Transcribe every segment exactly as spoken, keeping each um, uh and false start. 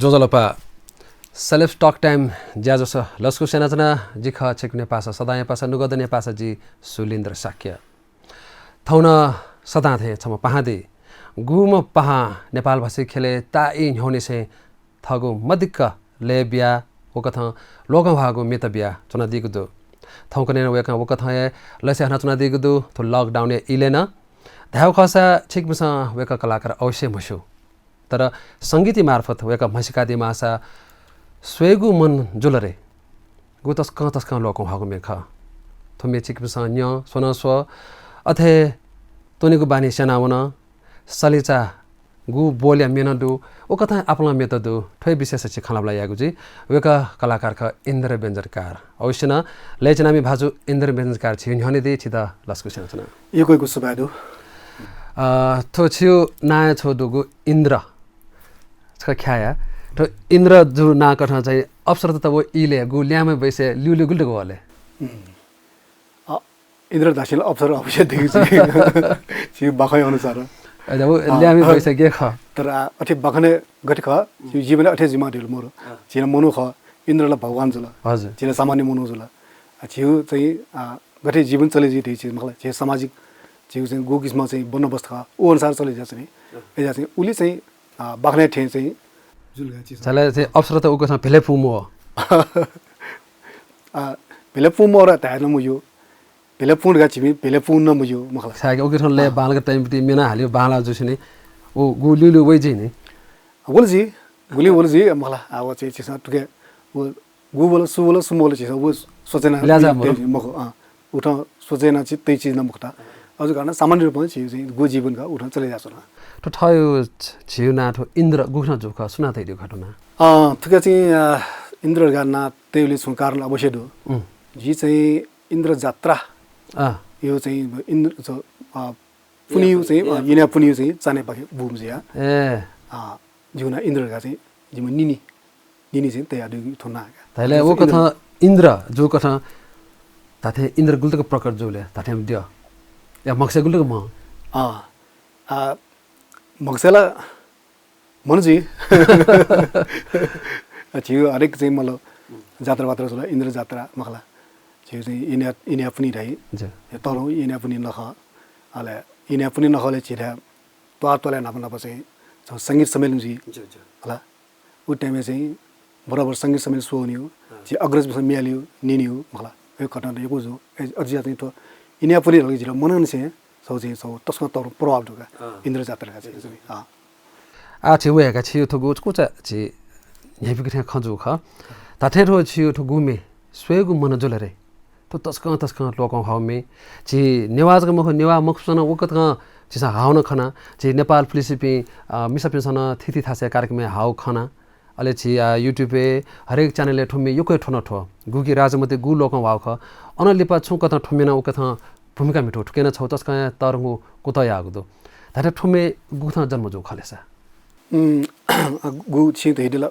ज्वजलपा। Celebs Talk Time ज्याझ्वः लसकुस यानाच्वना। जि खः छिकपिनि पासा सदांया पासा नुगःदनिया पासा जि सुलिन्द्र शाक्य। थौं सदां थें छम्ह पाहां दइ। गुम्ह पाहां नेपालभाषी ख्यलय् ताःई न्ह्यःनिसें थःगु मदिक्क लय् बियाः उकथं लोकंह्वाःगु म्येत बियाः च्वनादीगु दु। थौंकन्हय् वय्कलं उकथं हे लसय् हनाच्वनादीगु दु, थ्व lockdown या इलय् नं। धायेगु खःसा छिकपिन्सं वय्कः कलाकार अवश्य म्हस्यू। तर संगीत मार्फत वय्कः म्हसीकादी माःसा स्वयेगु मन जुल रे। गु तसकं तसकं लोकंह्वाःगु म्ये खः। थ्व म्ये छिकपिन्सं न्यँ, स्व नं स्व। अथे त्वनेगु बानी स्यनावन। सलिचा गु बोलया म्ये नं दु, उकथं आपालं म्येत दु, थ्व हे विषयय् छि खँल्हाबल्हा यायेगु जुइ। वय्कः कलाकार खः इन्द्र व्यञ्जनकार। अवश्य नं लय् च्यनामि भाजु इन्द्र व्यञ्जनकार झीगु न्ह्यःने दइ, छितः लसकुस यानाच्वना। यक्व यक्व सुभाय् दु। अ, थ्व छिगु नांया छगू दुगु इन्द्र। छकः ख्याया। थ्व इन्द्र जूगु नां कथं चाहिँ अप्सरात व इलय् गु ल्याय्म्ह बैसय् ल्यूल्यू गुलि तक वःले? अ, इन्द्र धासेंलि अप्सरा अवश्य दइगु जुइ। झीगु बाखं अनुसार। अ, व अ, ल्याय्म्ह अ, बैसय् गय् खः? तर, अ, अथे बाखनय् गथे खः, झीगु जीवनय् अथे जुइमाः धइगु मरु। अ। झी ला मनू खः, इन्द्र ला भगवान जुल। हजुर। झी ला सामान्य मनू जुल। अ, झीगु चाहिँ, अ, गथे जीवन चले जुइ धइगु चिज मखु ला, झी सामाजिक झीगु चाहिँ गु किसिमं चाहिँ बन्दोबस्त खः, उ अनुसार चले जुयाच्वनी। अ। अय्‌जुयाः चाहिँ उलि चाहिँ, अ, बाखनय् थें चाहिँ जुल का चिज। झीला चाहिँ अप्सरात उकथं भेले पूम्ह। अ, भेले पूम्ह ला धाये नं मज्यू। भेले पूं धकाः झीपिं भेले पूं नं मज्यू, मखु ला। छाय्‌कि उकिं थन लय् अँ। बांलाक time पिति म्ये नं हालियो बांला जुसेंलि उ गु ल्यूल्यू वइ जुइ नि। वल जुइ, गुलिं वल जुइ, मखु ला। आ, व चाहिँ झीसं थुके व गु वल, सु वल, सु मवल झीसं व सोचे याना ल्याजा तइ मखु। मखु, अँ। उथं सोचे याना तइ चिज नं मखु त। अझ घटना सामान्य रूपमा झी चाहिँ गु जीवन का उथं चले जुयाच्वन। थ्व थःगु झीगु नां थ्व इन्द्र गुकथं जूगु खः, सुनां तयादीगु खः थ्व नां? अँ, थुके चाहिँ, अ, इन्द्र धकाः नां तयेबलय् छुं कारण अवश्य दु। उम्। झी चाहिँ इन्द्र जात्रा अँ। यो चाहिँ इन्द्र, अ, पुन्हियो चाहिँ, अ, येँयाः पुन्हियो चाहिँ चान्हय्‌पाखे बूम्ह जुयाः। ए। अ, जिगु नां इन्द्र धकाः चाहिँ जिम्ह निनि, निनि चाहिँ तयादीगु थ्व नां का। धाइले व इन्द्र कथं इन्द्र जूगु कथं धात्थें इन्द्र गुलि तक प्रकट जूले धात्थें द्यः। या म्हगसय् गुलि तक म्हं? अँ। अ, म्हगसय् ला म्हन जुइ। झीगु हरेक चाहिँ मतलब जात्रावात्रा जुल, इन्द्र जात्रा मखु ला। झीगु चाहिँ येँयाः, येँयाः पुन्हि धाइ। ज्यू। या तःधंगु येँयाः पुन्हि नखः। अले येँयाः पुन्हि नखःले झी थें त्वाःत्वालय् न्हापा न्हापा चाहिँ छगू संगीत सम्मेलन जुइ। ज्यू, ज्यू। हला। उ time-य् चाहिँ बराबर संगीत सम्मेलन स्वःवनीगु। अँ। झी अग्रजपिन्सं म्ये हालीगु, न्यनीगु, मखु ला। व घटना त यक्व जू। अय्, अथे जुयाः चाहिँ थ्व येँयाः पुन्हि धाल कि झीत मनंनिसें छगू चाहिँ छगू तसकं तःधंगु प्रभाव दु का। अँ। इन्द्र जात्रा का चाहिँ, अँ। आः झी वय्‌का छिगु थुगु कुचा झी न्ह्याइपुके थें खँ जूगु खः। धात्थें थ्व छिगु थुगु म्ये स्वयेगु मन जुल रे। थ्व तसकं तसकं लोकंह्वाःगु म्ये। झी नेवाः जक मखु, नेवाः मखुपिन्सं नं व कथं झीसं हाःगु नं खना। झी नेपाल पुलिसपिं, अ, मिसापिन्सं नं थीथी थासय् कार्यक्रमय् हाःगु खना। अले झी, आ, YouTube-य् हरेक channel-य् थ्व म्ये यक्व हे थ्वन थ्व। गुकी राज्य मध्ये गु लोकंह्वाःगु खः। अनं लिपा छुं कथं थ्व म्ये नं उकथं भूमिका म्हितू, थुके नं छगू तसकं हे तःधंगु कुतः याःगु दु। धात्थें थ्व म्ये गुकथं जन्म जूगु खः ले सा? उम्, गु छिं धयादिल,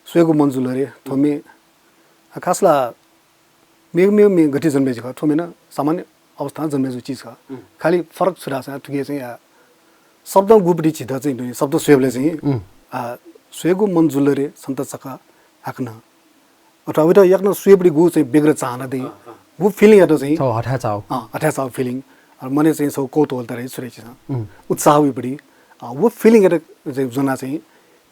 स्वयेगु मन जुल रे, थ्व म्ये, आ, खास ला मेगु मेगु म्ये गथे जन्मे जुइ खः, थ्व म्ये नं सामान्य अवस्थां जन्मे जूगु चिज खः। उम्। खालि फरक छु धाःसा थुके चाहिँ, आ, शब्दं गुपट्टि झीत चाहिँ शब्द स्वयेबलय् चाहिँ, उम्। आ, स्वयेगु मन जुल रे छन्त छकः हाकनं। अथवा उइत याकनं स्वयेबलय् गु चाहिँ व्यग्र चाहना दइ। अँ, अँ। गु feeling यात चाहिँ छगू हथाय् चाउ। अँ, हथाय् चाउ feeling। अ, मनय् चाहिँ छगू कौतूहलता दइ, छु धाइ झीसं। उम्। उत्साह वइबलय्, अ, व feeling यात चाहिँ ज्वनाः चाहिँ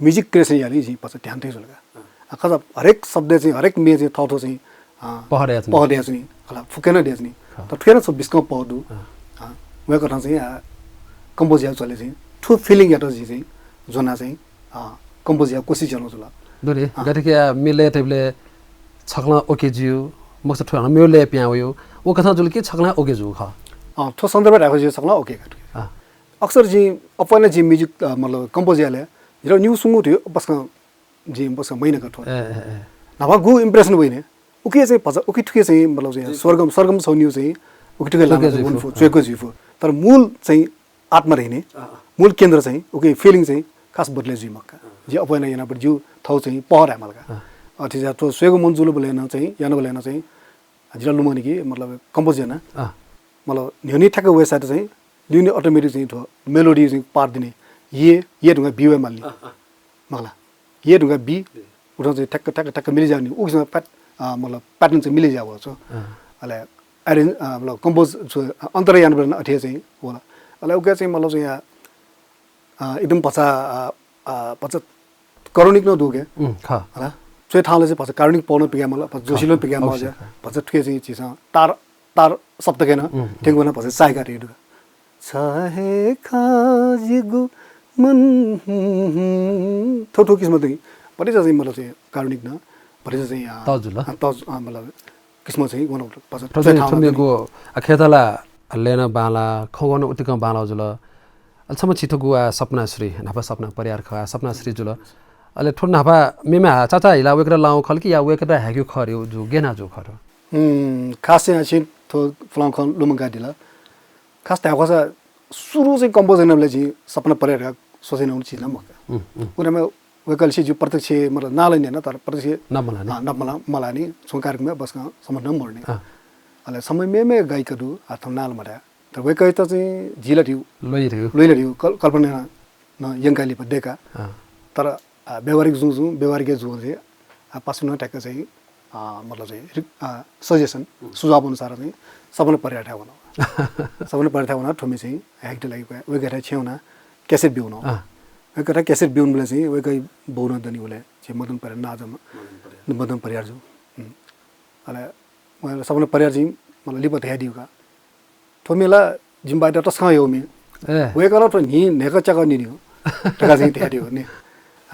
music creation यायेगु जिं पासा ध्यान तयाच्वना का। अँ। अ, खः हरेक शब्दय् चाहिँ, हरेक म्ये चाहिँ थःथः चाहिँ, अ, पहः दयाच्वनी। पहः दयाच्वनी। खला, फुक्कं नं दयाच्वनी। खः। तर थुके नं छगू बिस्कं पहः दु। अँ। अ, वय्‌कलं चाहिँ, अ, compose यायेगु झ्वलय् चाहिँ थ्व feeling यात जिं चाहिँ ज्वनाः चाहिँ, अ, compose यायेगु कोसिस यानागु जुल। दु नि, अँ। गथे कि, अ, म्ये लय् तइबलय् छकलं OK जुइ, मखुसा थ्व हानं मेगु लय् पिहां वइ, व कथं जुल कि छकलं OK जूगु खः? अँ, थ्व सन्दर्भय् धायेगु खः जिं छकलं OK का। अँ। अक्सर जिं अप्वः नं जिं music, अ, मतलब compose यायेबलय् जितः निगू सुंगू धइगु बसकं जिं बसकं मयाना का थ्व। ए, ए, ए। न्हापा गु impression वइ नि। उकी चाहिँ भचा, उकी थुकी चाहिँ मतलब चाहिँ जी। स्वर्गम, स्वर्गम छगू निगू चाहिँ उकी थुकी लाना च्वय्‌के जुइ फु। वन फु, च्वय्‌के जुइ फु। तर मूल चाहिँ आत्मा धइने, अँ, अँ। मूल केन्द्र चाहिँ उकी feeling चाहिँ खास बदले जुइ मखु का। अँ। जिं अप्वः नं यानाबलय् जिगु थःगु चाहिँ पहः धायेमाल का। अँ। अथे जुयाः थ्व स्वयेगु मन जुलबलय् नं चाहिँ, यानाबलय् नं चाहिँ जितः लुमंनि कि मतलब compose याना। अँ। मतलब न्ह्यःने थ्याक्क वय्‌सात चाहिँ ल्यूने automatic चाहिँ थ्व melody चाहिँ part दिने। ये, ये धुंकाः B Y मालनि। अँ, अँ। मखु ला। गे धुंका बी, उठं चाहिँ ठ्याक्क ठ्याक्क ठ्याक्क मिले ज्याःनि, उ किसिमं प्याट अ, मतलब प्याटर्न चाहिँ मिले ज्याः वल छु। अले अरेन्ज अ, मतलब कम्पोज छु, अ, अन्तरयान बरन अथे चाहिँ वल। अले उके चाहिँ मतलब चाहिँ या अ, एकदम भचा अ, अ, भचा कारुणिक नं दु के। हला। च्वय् थाहां ला चाहिँ भचा कारुणिक पौ नं पिकाये माल, भचा जोसिलो नं पिकाये माल, भचा थुके चाहिँ झीसं तार तार सप्तकय् नं थ्यंगु नं भचा चाय्‌का रे दु। छ हे खः जिगु मन। थ्व थ्व किसिम चाहिँ भतिचा चाहिँ मतलब चाहिँ कारुणिक नं भतिचा चाहिँ अ, तजुल। अ, तज अ, मतलब किसिम चाहिँ वन भचा थ्व च्वय् चाहिँ थाहां ला थ्व मेगु अ, खेतला लय् नं बांला, खँग्वः नं उतिकं बांला जुल। अले छम्ह छिथुगु आ सपना श्री, न्हापा सपना परियार खः, आ सपना श्री जुल। अले थ्व न्हापा मेमे हा चाचा हिला वय्‌कःयात लाउ खल कि या वय्‌कःयात हाय्‌कू खः रे जु, गय् याना जु खः थ्व? उम्, खास चाहिँ आछि थ्व फुलां खँ लुमंकादिल। खास धायेखःसा सुरु चाहिँ कम्पोज यानाबलय् झी सपना परियार सोचे यानागु चिज नं मखु का। उनामे वय्‌कःलिसे जिगु प्रत्यक्ष मतलब नां ला न्यना तर प्रत्यक्ष नाप मलानी। अ, नाप मला, मलानी, छुं कार्यक्रमय् बसकं सम्बन्ध नं मदुनि। अले छम्ह मेमे गायिका दु, आ थन नां ला मधाये। तर वय्‌कःयात चाहिँ जिं ला धयागु, ल्वय् धयागु। ल्वय् ला धयागु, कल-, कल्पना नं यंकाः लिपा दय्‌का। तर अ, व्यावहारिक जुं जुं, व्यावहारिक जुं चाहिँ, अ, पासापिं नं ठ्याक्क चाहिँ, अ, मतलब चाहिँ, रिक-, अ, सजेसन, सुझाव अनुसार चाहिँ सपना परियारयाथाय् वन। सपना परियारयाथाय् वनाः थ्व मे चाहिँ हाय्‌केत लागि वय्‌कःयाथाय् छेँय् वनाः क्यासेट ब्यूगु नं। वय्‌कःयाथाय् क्यासेट ब्यूगुबलय् चाहिँ वय्‌कःया बौ नं दनि उबलय् चाहिँ मदन परियार नां जूम्ह। मदन परियार। मदन परियार जु। अले वय्‌कःयात सपना परियार चाहिँ मतलब लिपा धयादिल का। थ्व मे ला जिमि बाःयात तसकं यःगु मे। ए। वय्‌कलं थ्व न्हि न्हय्‌कः च्याकः न्यनीगु धकाः जिं धयादिल नि।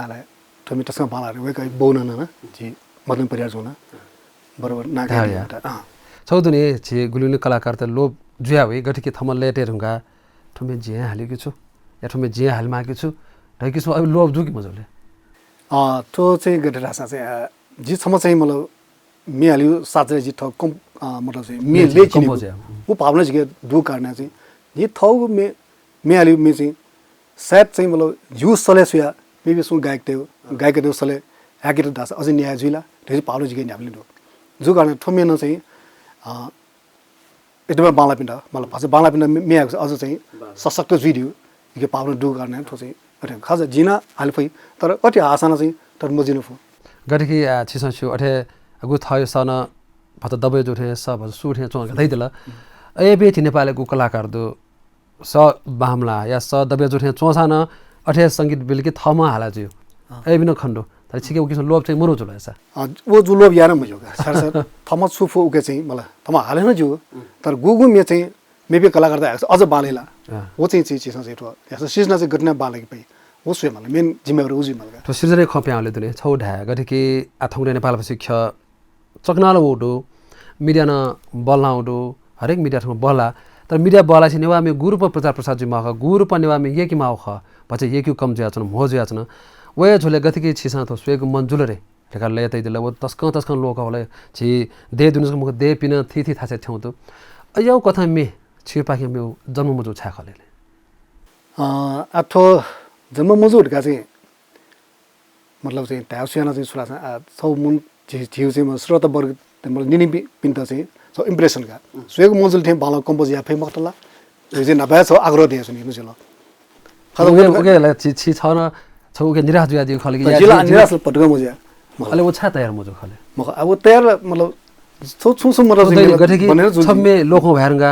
अले थ्व मे तसकं बांलाः रे, वय्‌कःया बौ नं नं, झी मदन परियार जुं नं बरोबर नां काइदिल। छगू दुने झी गुलिं गुलिं कलाकारत लोभ जुया वइ, गथे कि थःम्हं लय् तये धुंकाः थ्व मे जिं हे हालेगु छु, या थ्व मे जिं हे हाले माःगु छु धइगु किसिम अबि लोभ जू कि मजू ले? अ, थ्व चाहिँ गथे धाःसा चाहिँ, अ, जि छम्ह चाहिँ मतलब मे हालेगु साथ चाहिँ जि थः कम-, अ, मतलब चाहिँ मे लय् चिनीगु। व भावना जिके दुगु कारणं चाहिँ जि थःगु मे, मे हालेगु मे चाहिँ सायद चाहिँ मतलब जिगु सलय् सुया maybe सुं गायकतय्, गायकतय् सलय् हाय्‌केत धाःसा अझ न्याय जुइ ला धइगु भावना जिके न्ह्याबलें दु। जु कारणं थ्व मे नं चाहिँ, अ, एकदमै बांलाःपिन्त, मतलब भचा बांलाःपिन्त मे-, मे हाय्‌केत अझ चाहिँ सशक्त जुइ धइगु जिके भावना दुगु कारणं थ्व चाहिँ अथे खास जिं नं हाले फइ, तर अति हासां नं चाहिँ तर मजिन फु। गथे कि, आ, छिसं स्यू, अथे गु थःगु सः नं भचा दबय् जू थें सः भचा सू थें च्वं धकाः धयादिल। अय्‌बलय् झी नेपालय् गु कलाकार दु, सः बांमलाः या सः दबय् जू थें च्वंसां नं अथे संगीत बिल कि थःम्हं हाला जुइ। अय्‌बलय् नं खने दु। तर छिके व किसिम लोभ चाहिँ मरु जुल हे सा। अ, व जु लोभ याना मज्यू का। सर, सर, थःम्हं छु फु उके चाहिँ, मतलब, थःम्हं हाले नं ज्यू। तर गुगु मे चाहिँ मेपिं कलाकारत हाय्‌केत अझ बांलाइ ला। व चाहिँ, चाहिँ, चाहिँ, चाहिँ थ्व। या सृजना चाहिँ गथे याना बांलाके फइ। व स्वये माल, main जिम्मेवारी व जुइ माल का। थ्व सृजनाया खँ पिहां वले दुने, छगू धाये, गथे कि आ थौंकन्हय् नेपालभाषी ख्यः चकनाल वःगु दु, media नं बल्लां वःगु दु, हरेक media थौं बल्ला। तर media बल्लासे नेवाः मे गुगु रूपं प्रचार प्रसार जुइ माःगु खः, गुगु रूपं नेवाः मे यय्‌के माःगु खः, भचा यय्‌केगु कम जुयाच्वन, म्हो जुयाच्वन। वया झ्वलय् गथे कि छिसं थ्व स्वयेगु मन जुल रे धकाः लय् तयादिल, व तसकं तसकं लोकः वल। झी देय् दुनुगु मखु, देय्‌पिं नं थीथी थासय् थ्यंगु दु। अय् यागु कथं मे छिपाखें मेगु जन्म मजू छाय् खः ले? अ, आ थ्व जन्म मजू धकाः चाहिँ मतलब चाहिँ धायेगु स्वयां चाहिँ छु धाःसा, आ, छगू मन झी, झीगु चाहिँ श्रोता वर्ग, मतलब निनिपिन्त चाहिँ छगू impression का। स्वयेगु मन जुल थें बांलाक compose याये फइ मखुत ला? धइगु चाहिँ न्हापा हे छगू आग्रह दयाच्वनी, नु जुल। उके, उके ला छि, छि छन छगू उके निराश जुयादीगु खः ले कि या जिला निराश पटुका मजुया। अले व छाय् तयार मजू खः ले? मखु, अब तयार मतलब छगू छुं छुं मतलब गथे कि छम्मे लोकं भ्यारंगा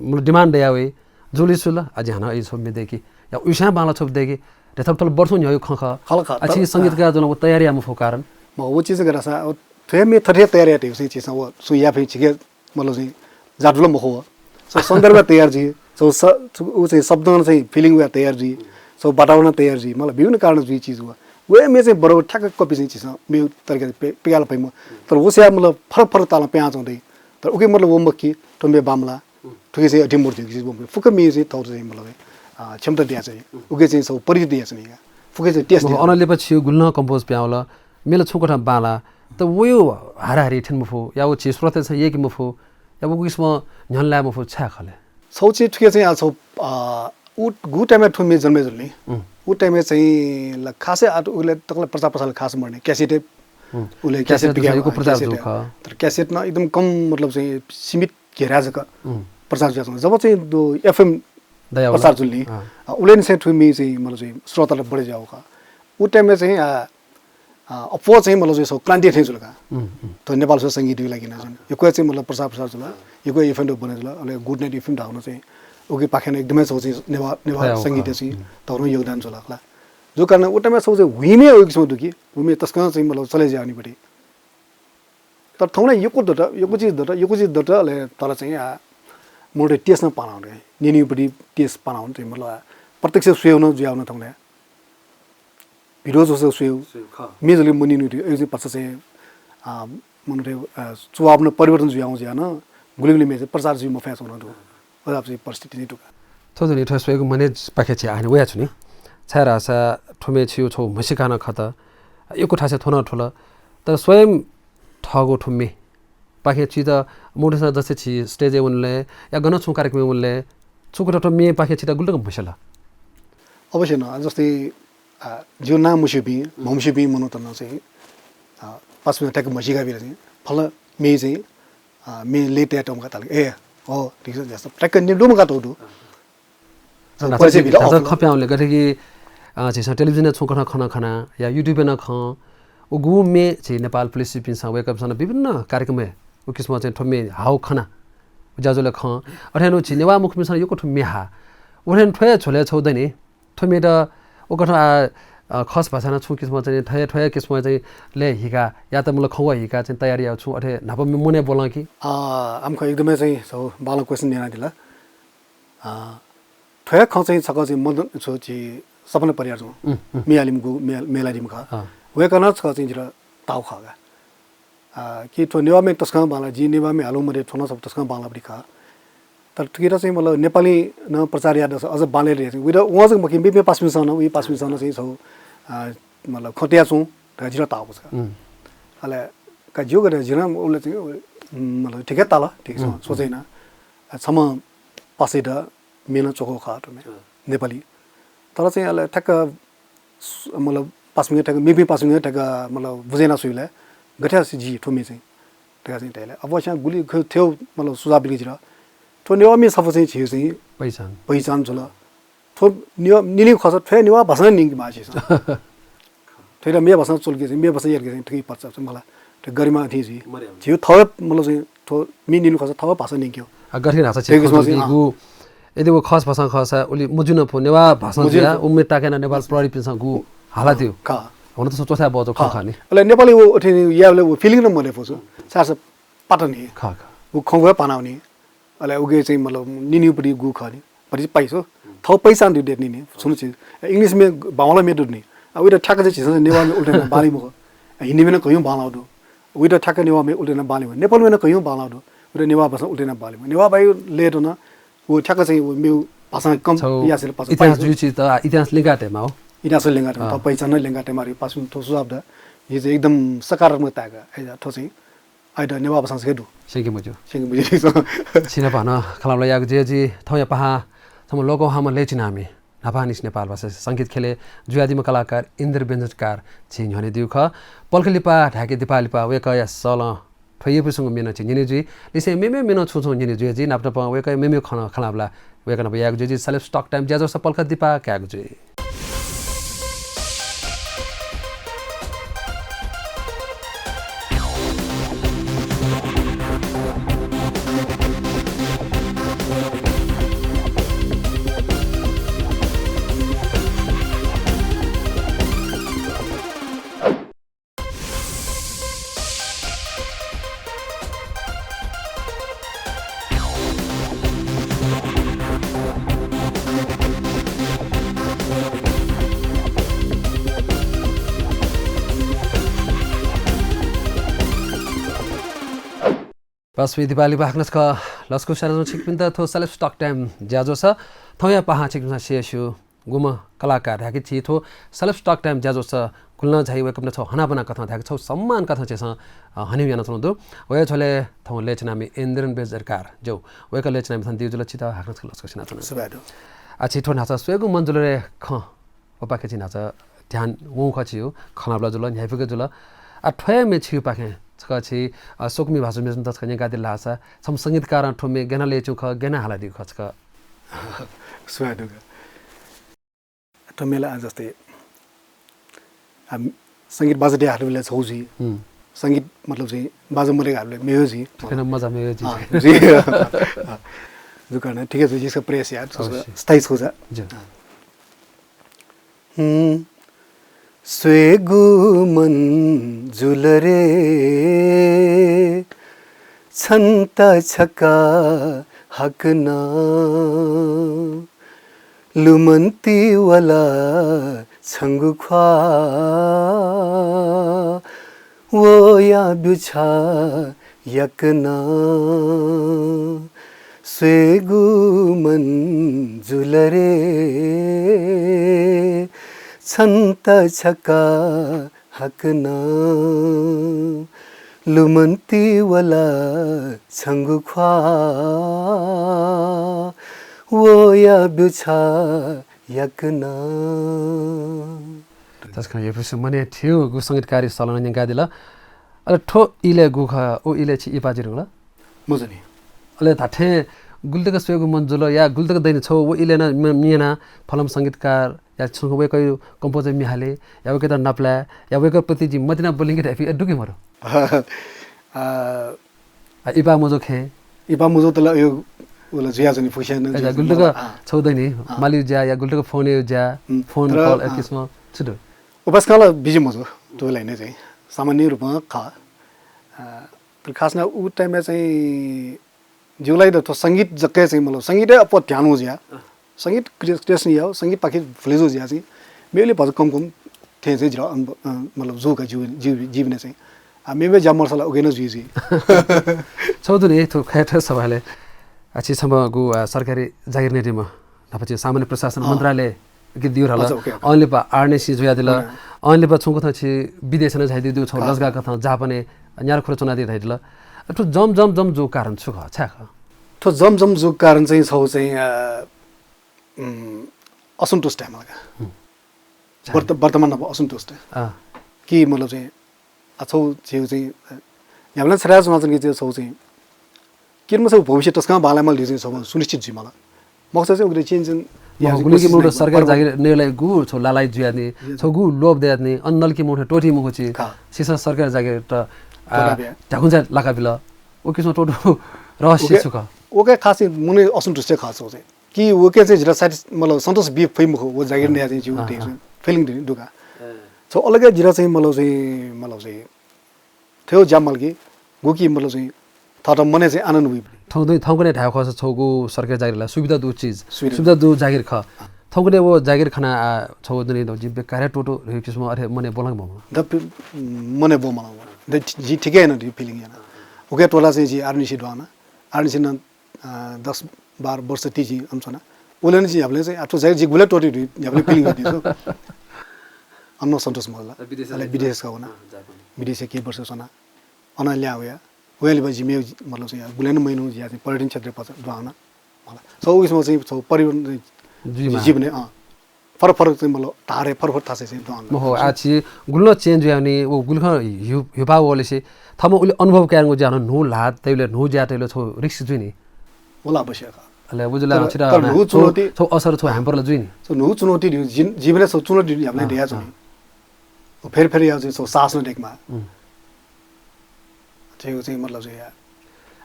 मतलब demand दया वइ। जुलिसु ल, अझ हानं अय् छगू मे दय्‌कि। या उइसां बांलाक छगू दय्‌कि। रे थप थल वर्षौं न्ह्यःगु खँ खः। खः, खः, आ, छि संगीतकार जुल व तयार याये मफु कारण। मखु, व चिज गरासा, व थ्व मे थथे तयार याये धइगु चाहिँ चिज व सुं याये फइ छिके, मतलब चाहिँ जादु ल मखु व। स-, सन्दर्भ तयार जुइ, स-, स-, उ चाहिँ शब्द चाहिँ feeling व तयार जुइ, स-, वातावरण तयार जुइ, मतलब विभिन्न कारण जुइ चिज व। व मे चाहिँ बराबर ठ्याक्क copy चाहिँ चिज मे तरिका पे-, पिकाल फइम। तर व से मतलब फरक फरक तालं प्यां च्वं दइ। तर उके मतलब व मखु कि थ्व मे बांमला। थुके चाहिँ अति मूर्ति किसिम फुक्क मे चाहिँ थौं चाहिँ मतलब, अ, क्षमता दिया चाहिँ। उके चाहिँ छगू परिधि दिया चाहिँ। फुक्क चाहिँ test दिया। अन लिपा छिगु गुलि नं compose पिहां वल, मे ला छुं कथं बांला। त वयु हाराहारी थ्यने मफु, या व झी श्रोता चाहिँ यय्‌के मफु, या व किसिम न्ह्यःने लाये मफु, छाय् खः ले? छगू चाहिँ थुके चाहिँ आ छगू, अ, उ, गु time-य् थ्व मे जन्मे जुल नि। उ time-य् चाहिँ ल खासै आ उले तकला प्रचार प्रसार खास मरु नि। Cassette उले cassette पिकायेगु प्रचार जू खः। तर cassette नं एकदम कम मतलब चाहिँ सीमित घेरा जक प्रचार जुयाच्वन। जब चाहिँ दु FM प्रचार जुल नि, अ, उलेन चाहिँ थ्व मे चाहिँ मतलब चाहिँ श्रोता बढे जुयाव खः। उ time-य् चाहिँ, अ, अ, अप्वः चाहिँ मतलब चाहिँ छगू क्रान्ति थें जुल का। उम्, उम्। थ्व नेपाल स्वयं संगीतया लागि नं जुन। यक्व चाहिँ मतलब प्रचार प्रसार जुल, यक्व event बने जुल, अले Good Night FM धाःगु नं चाहिँ उकिपाखें नं एकदमै छगू चाहिँ नेवाः, नेवाः थ्व हे हो संगीत का। चाहिँ उम्। तःधंगु योगदान जुल खला। जो कारण उतमे छगू चाहिँ हुइमे उकिसं दु कि, हुइमे तसकं चाहिँ मतलब चले ज्याःनिपट्टि। तर थौंकन्हय् यक्व दत, यक्व चिज दत, यक्व चिज दत, अले तर चाहिँ आ, मनूतय् taste नं पाना वने। न्यनीपट्टि taste पाना वने चाहिँ मतलब आ, प्रत्यक्ष स्वयेगु नं जुया वने थौंकन्हय्। Video जूसा स्वयेगु। स्वयेगु, खः। मे जुल मन्यनीगु, अय् जुइ पासा चाहिँ, आ, मनूतय्, आ, स्वभाव नं परिवर्तन जुया वं जुया नं, गुलिं गुलिं मे चाहिँ प्रचार जुइ मफया च्वंगु दु। अज्याःगु परिस्थिति चाहिँ दु का। थ्व जुइ थ्व स्वयेगु मनय् पाखे झी आः नं वयाच्वनी। छाय्धाःसा थ्व मे छिगु छगू म्हसीका नं खः। यक्व थासय् थ्व नं थुल। तर स्वयं थःगु थ्व मे पाखें छित मनूतय्सं जस्तै छि stage-य् वनेबलय् या गनं छुं कार्यक्रमय् वनेबलय् छुं कुतः थ्व मे पाखें छित गुलि तक म्हस्यला? अवश्य नं, जस्तै, आ, जिगु नां मस्यूपिं, म्हमस्यूपिं मनूत नं चाहिँ, आ, पासापिन्सं ठ्याक्क म्हसीका बिल चाहिँ, फलाना मे चाहिँ, आ, मे लय् तयातःम्ह का धाल। ए, हो, ठीक छ, जस्तो ठ्याक्क न्यने दुम्ह का तःगु दु। न्हाचः परिचय बिल, न्हाचः अफुला। खँ पिहां वनेबलय् गथे कि, अ, झीसं television-य् छुं कथं खना खना, या YouTube-य् नं खं, उगु मे झी नेपाल पुलिसपिन्सं वय्कःपिन्सं नं विभिन्न कार्यक्रमय् उ किसिमं चाहिँ थ्व मे हाःगु खना। ज्याझ्वलय् खं। अथे नं झी नेवाः मखुपिन्सं नं यक्व थ्व मे हाः। अथे नं थ्व हे झ्वलय् छगू दनि। थ्व मेत उ कथं आ, अ, खस भाषां नं छुं किसिमं चाहिँ थ्व हे, थ्व हे किसिमं चाहिँ लय् हिका, या त मतलब खँग्वः हिका चाहिँ तयारी याः छुं अथे न्हापा मनय् ब्वलं कि? अ, आम खँ एकदमै चाहिँ छगू बांलाःगु question न्यनादिल। अ, थ्व हे खँ चाहिँ छकः चाहिँ मदन छु झी सपना परियार जुं। उम्, उम्। मे हालीम्ह गु, मे, मे लाइदीम्ह खः। अँ। वय्कलं छकः चाहिँ जितः ताःगु खः का। अ, कि थ्व नेवाः मे तसकं बांलाः, जिं नेवाः मे हालुं मध्ये थ्व नं छगू तसकं बांलाःगु खः। तर थुकित चाहिँ मतलब नेपाली नं प्रचार यायेत अझ बांलाइ धइगु चाहिँ। उइत वं जक मखु, मेपिं पासापिन्सं नं, उइ पासापिन्सं नं चाहिँ छगू, अ, मतलब खँ तयाच्वँ धकाः जितः ताःगु खः। उम्। अले का ज्यू गथे जिं नं उबलय् चाहिँ, उम्, मतलब ठीक हे ताल, ठीक छ, उम्, सोचे याना। अ, छम्ह पासायात मे नं च्वःगु खः थ्व मे, अँ। नेपाली। तर चाहिँ अले ठ्याक्क सु-, मतलब पासापिन्के ठ्याक्क, मेपिं पासापिन्के ठ्याक्क मतलब बुझे याना स्वयेबलय् गथे यासें जुइ थ्व मे चाहिँ धकाः चाहिँ धायेबलय्। अवश्य गुलि ख-, थ्व मतलब सुझाव बिल कि जितः। थ्व नेवाः मे छपु चाहिँ झीगु चाहिँ पहिचान। पहिचान जुल। थ्व नेवाः, न्यनीगु खःसा थ्व हे नेवाः भाषां नं न्यंकेमाः झीसं। थ्व हे मेगु भाषां च्वल कि चाहिँ, मेगु भाषां यात कि चाहिँ, थुकी पर्चा चाहिँ मला, थ्व गरिमा थें जुइ। मर्यादा। झीगु थःगु मतलब चाहिँ, थ्व मे न्यनीगु खःसा थःगु भाषां न्यंकेगु। आ, गथे धाःसा झी थ्व किसिमं चाहिँ, चाहिँ, आ। गु, यदि व खस भाषां खःसा उलि मजू नं फु, नेवाः भाषां मजू नं जुया, फु। उ मे ताके याना नेपाल प्रहरीपिन्सं गु हालादिउ। खः। हुन त छु च्वथाय् बहःजू खः। खः नि। अले नेपाली व अथे यायेबलय् व feeling नं मदयेफु छु। छाय्धाःसा पात नि। खः, खः। व खँग्वः पाना वनी। अले उके चाहिँ मतलब न्यनीगुपट्टि गु खः नि। भति पाइ छु। थःगु पहिचान दु दयेत नि नि। छुं नं चिज। English मे बांमलाः मे दु नि। आ, उइत ठ्याक्क चाहिँ झीसं नेवाः मे उल्टे याना बांलाइ मखु। आ, हिन्दी मे नं कयौं बांलाः दु। उइत ठ्याक्क नेवाः मे उल्टे याना बांलाइ मखु। नेपाल मे नं कयौं बांलाः दु। उइत नेवाः भाषां उल्टे याना बांलाइ मखु। नेवाः भाय् लय् च्वना व ठ्याक्क चाहिँ व मेगु भाषां कम छगू यासें पाइ इतिहास छु। जुइ चिज त, आ, इतिहास ल्यंका तयेमाः हो। इतिहास ल्यंका तयेमाः, अँ। थःगु पहिचान नं ल्यंका तयेमाः, पासापिन्सं थ्व सुझाव द। यो चाहिँ एकदम सकारात्मक ताय्क। अय् थ्व चाहिँ आइत नेवाः भाषां छगू दु। स्यंके मज्यू। स्यंके मज्यू। छिनाप हानं खँल्हाबल्हा यायेगु जुया जुइ। थौंया पाहां छम्ह लोकंह्वाःम्ह लय् चिनामि न्हापांनिसें नेपाल भाषा संगीत ख्यलय् जुयादीम्ह कलाकार इन्द्र व्यञ्जनकार झी न्ह्यःने दीगु खः। पलख लिपा धाय्के दिपाः लिपा वय्कःया सलं थ्व यःपिसंगु मे नं झी न्यने जुइ। लिसें मेमेगु मे नं छुं छुं न्यने जुया जुइ। नाप नापं वय्कःया मेमेगु खँ नं खँल्हाबल्हा वय्कः नाप यायेगु जुया जुइ। Celeb Talk Time ज्याझ्वलय् पलख दिपाः कायेगु जुइ। पासापिं दिपाः लिपा हाकनं छकः लसकुस यानाच्वना छिकपिन्त थ्व Celeb Talk Time ज्याझ्वलय्। थौंया पाहां छिकपिन्सं स्यू गुम्ह कलाकार धाय्के झी थ्व Celeb Talk Time ज्याझ्वलय् गुलि नं झाइ वय्कःपिन्त छगू हनाबना कथं धाय्के छगू सम्मान कथं झीसं, अ, हनेबना यानाच्वनागु दु। वया झ्वलय् थौं लय् चिनामि इन्द्र व्यञ्जनकार ज्यू। वय्कः लय् चिनामिसं दीगु जुल, छित हाकनं छकः लसकुस यानाच्वना। सुभाय् दु। आ, झी थ्व न्हाचः स्वयेगु मन जुल रे खँ। व पाखे झी न्हाचः ध्यान वंगु खः, छिगु खँल्हाबल्हा जुल, न्ह्याइपुके जुल। आ, थ्व हे मे छिगु पाखें छकः छि, अ, स्वकुमि भाजु मय्जुत छकः न्यंकादिल धाःसा छम्ह संगीतकारं थ्व मे गय् याना लय् च्वंगु खः, गय् याना हालादीगु खः छकः। सुभाय् दु का। थ्व मे ला जस्तै, आ, संगीत बाजा दे हालबलय् छौ जुइ। संगीत मतलब चाहिँ बाजा मदे हालबलय् मेयो जुइ। थुकथं मजा मेयो जुइ। अँ, जुइ। अँ, जुकथं ठिकै जुइ, जिसका प्रयास यार, अवश्य। स्थायी छौ जा। ज्यू। अँ। हुँ, स्वेगु मन जुल रे, छन्त छका हकन। लुमन्ति वला छंगु ख्वाः, वया ब्यु छाय् याकन। स्वेगु मन जुल रे, छन्त छका हकन। लुमन्ति वला छंगु ख्वाः, वया ब्यु छाय् याकन। तसकं यक्व मने थ्यंगु संगीतकारी सलं न्यंकादिल। अले थ्व इलय् गु खः, व इलय् छि इपा जुइ धुंकल? मजू नि। अले धात्थें गुलि तक स्वेगु मन जुल या गुलि तक दनि छौ, व इलय् नं म-, म्ये याना फलाम संगीतकार या छुं वय्कःया composer म्ये हाले या वय्कःयात नापलाये या वय्कःप्रति जिं मतिना ब्वलिंके धाइपिं दु कि मदु? आ, आ, इपा मजू खँय्। इपा मजू तल अयो वला जुया जनि फुक्कसिनं अय् जुया गुलि तक जनि। अँ। छौ दनि, अँ। मालीया ज्या या गुलि तक फोनया ज्या, उम्, फोन तर, कल अँ। किसिमं छु दु? उपास काल बिजी मजू, थ्व लाइनय् चाहिँ। सामान्य रूपमा खः। अ, तर खास नं उ time-य् चाहिँ जिगु लागि त थ्व संगीत जक चाहिँ मतलब संगीतय् अप्वः ध्यान वःगु जुया। अँ। संगीत क्रिया-, क्रियाशील याः, संगीतपाखे भुले जू जुया चाहिँ मेले भचा कम कम थें चाहिँ जितः अनुभव, अ, मतलब जू का जिउ-, जिउ-, जीवनय् चाहिँ। आ, मेमे ज्या मरसा ला उके नं जुइ जुइ। छौ दुने थ्व खय् थ्व सभाले। आ, छि छम्ह गु, आ, सरकारी जागिर नइदीम्ह। न्हापा छि सामान्य प्रशासन अँ। मन्त्रालय के दिउ हल। अच्छा, OK, OK। अनलिपा आरएनएसी जुयादिल। अँ। अनलिपा छुं कथं छि विदेश नं झाइदीदु छौ अँ। लजगाः कथं जापानय् न्यार खुर च्वनादी धाइदिल। थ्व जम, जम, जम जू कारण छु खः, छाय् खः? थ्व जम, जम जू कारण चाहिँ छौ चाहिँ, अ, उम्, असन्तुष्ट हे मला का। हुँ। वर्त-, वर्तमान अब असन्तुष्ट। अँ। कि मतलब चाहिँ, आ, छौ झीउ चाहिँ, अ, न्ह्याबलें छथाय् च्वनाच्वंगु चाहिँ छौ चाहिँ, किनमसा भविष्य तसकं बांलाइ मला धइगु चाहिँ छौ सुनिश्चित जुइ मला। मखुसा चाहिँ उगु change चाहिँ मखु, या चाहिँ गुलिके कोसिस मुलुक याइ सरकारी बराबर। जागिर नयेलाइ गु छौ लालाइ जुयानि, हजुर। छौ गु लोभ दयानि, अन नलकि मुलुक त्वःती मखु छि। का। सिसं सरकारी जागिर त, आ, कोटा बिया। ढाकुन्चा लाका बिल। उ किसिम त्वःतू रहस्य ओके, छु खः? ओके खास चाहिँ मनय् असन्तुष्ट खः छौ चाहिँ। कि वके चाहिँ जितः satis-, मतलब सन्तोष बी फइ मखु, व जागिर अँ, नया चाहिँ जिउ अँ, दे अँ। Feeling दनि दुका। अँ। छौ अलगे जितः चाहिँ मतलब चाहिँ, मतलब चाहिँ, थ्व ज्या मलकि, गुकि मतलब चाहिँ, थःत मनय् चाहिँ आनन्द वइ। थौं दुने, थौंकन्हय् धाये खःसा छौगु सरकारी जागिर ला सुविधा दु चिज, सुविधा सुविधा दु। दु जागिर खः। अँ। थौंकन्हय् व जागिर खना आ, छौ दुने दौ जि बेकार त्वःतू रे किसिम अथे मनय् ब्वलंक ममला। द पि-, मनय् ब्वमला। द जि ठिकै याना दु feeling याना। ओके त्वःता चाहिँ जि आरएनएसी दुहां ना। आरएनएसी नं अ, दस बाह्र वर्ष ति जिं अन च्वना। उलय् नं जिं न्ह्याबलें चाहिँ, आ, थ्व जागिर जि गुलि त्वःती धइगु न्ह्याबलें feeling वइ धइगु। अन नं सन्तोष मजू ला। अ, विदेश अले ला विदेश का वना। अँ, जापान। विदेश के वर्ष च्वना। अन ल्याहां वया। वयालिपा जि मेगु मतलब चाहिँ गुलि नं महिना जिया चाहिँ पर्यटन क्षेत्रय् पचा दुहां ना। मला। छौ उ किसिम चाहिँ छौ परिवर्तन चाहिँ जुइमा। जीवनय्, अँ। फरक फरक चाहिँ मतलब धारे फरक फरक थासय् चाहिँ दुहां ना। मखु, आ छि गुलि नं change जुयावनी, व गुलि खँ ह्यु-, ह्युपा वलेसे, थःम्हं उलि अनुभव कयागु ज्या नं न्हू ल्हाः तयेबलय्, न्हू ज्या तयेबलय् छौ risk जुइ नि। वला अवश्य खः। अले बुझला तर, छितः तर ना, न्हू छौ, चुनौती छौ असर छौ hamper ला जुइ नि। छौ न्हू चुनौती धइगु जिन-, जीवनय् छौ चुनौती धइगु न्ह्याबलें अँ, धया च्वनी। अँ। फेर फेर या चाहिँ छौ साहस नं दयेकेमाः। उम्। थ्व चाहिँ मतलब चाहिँ या।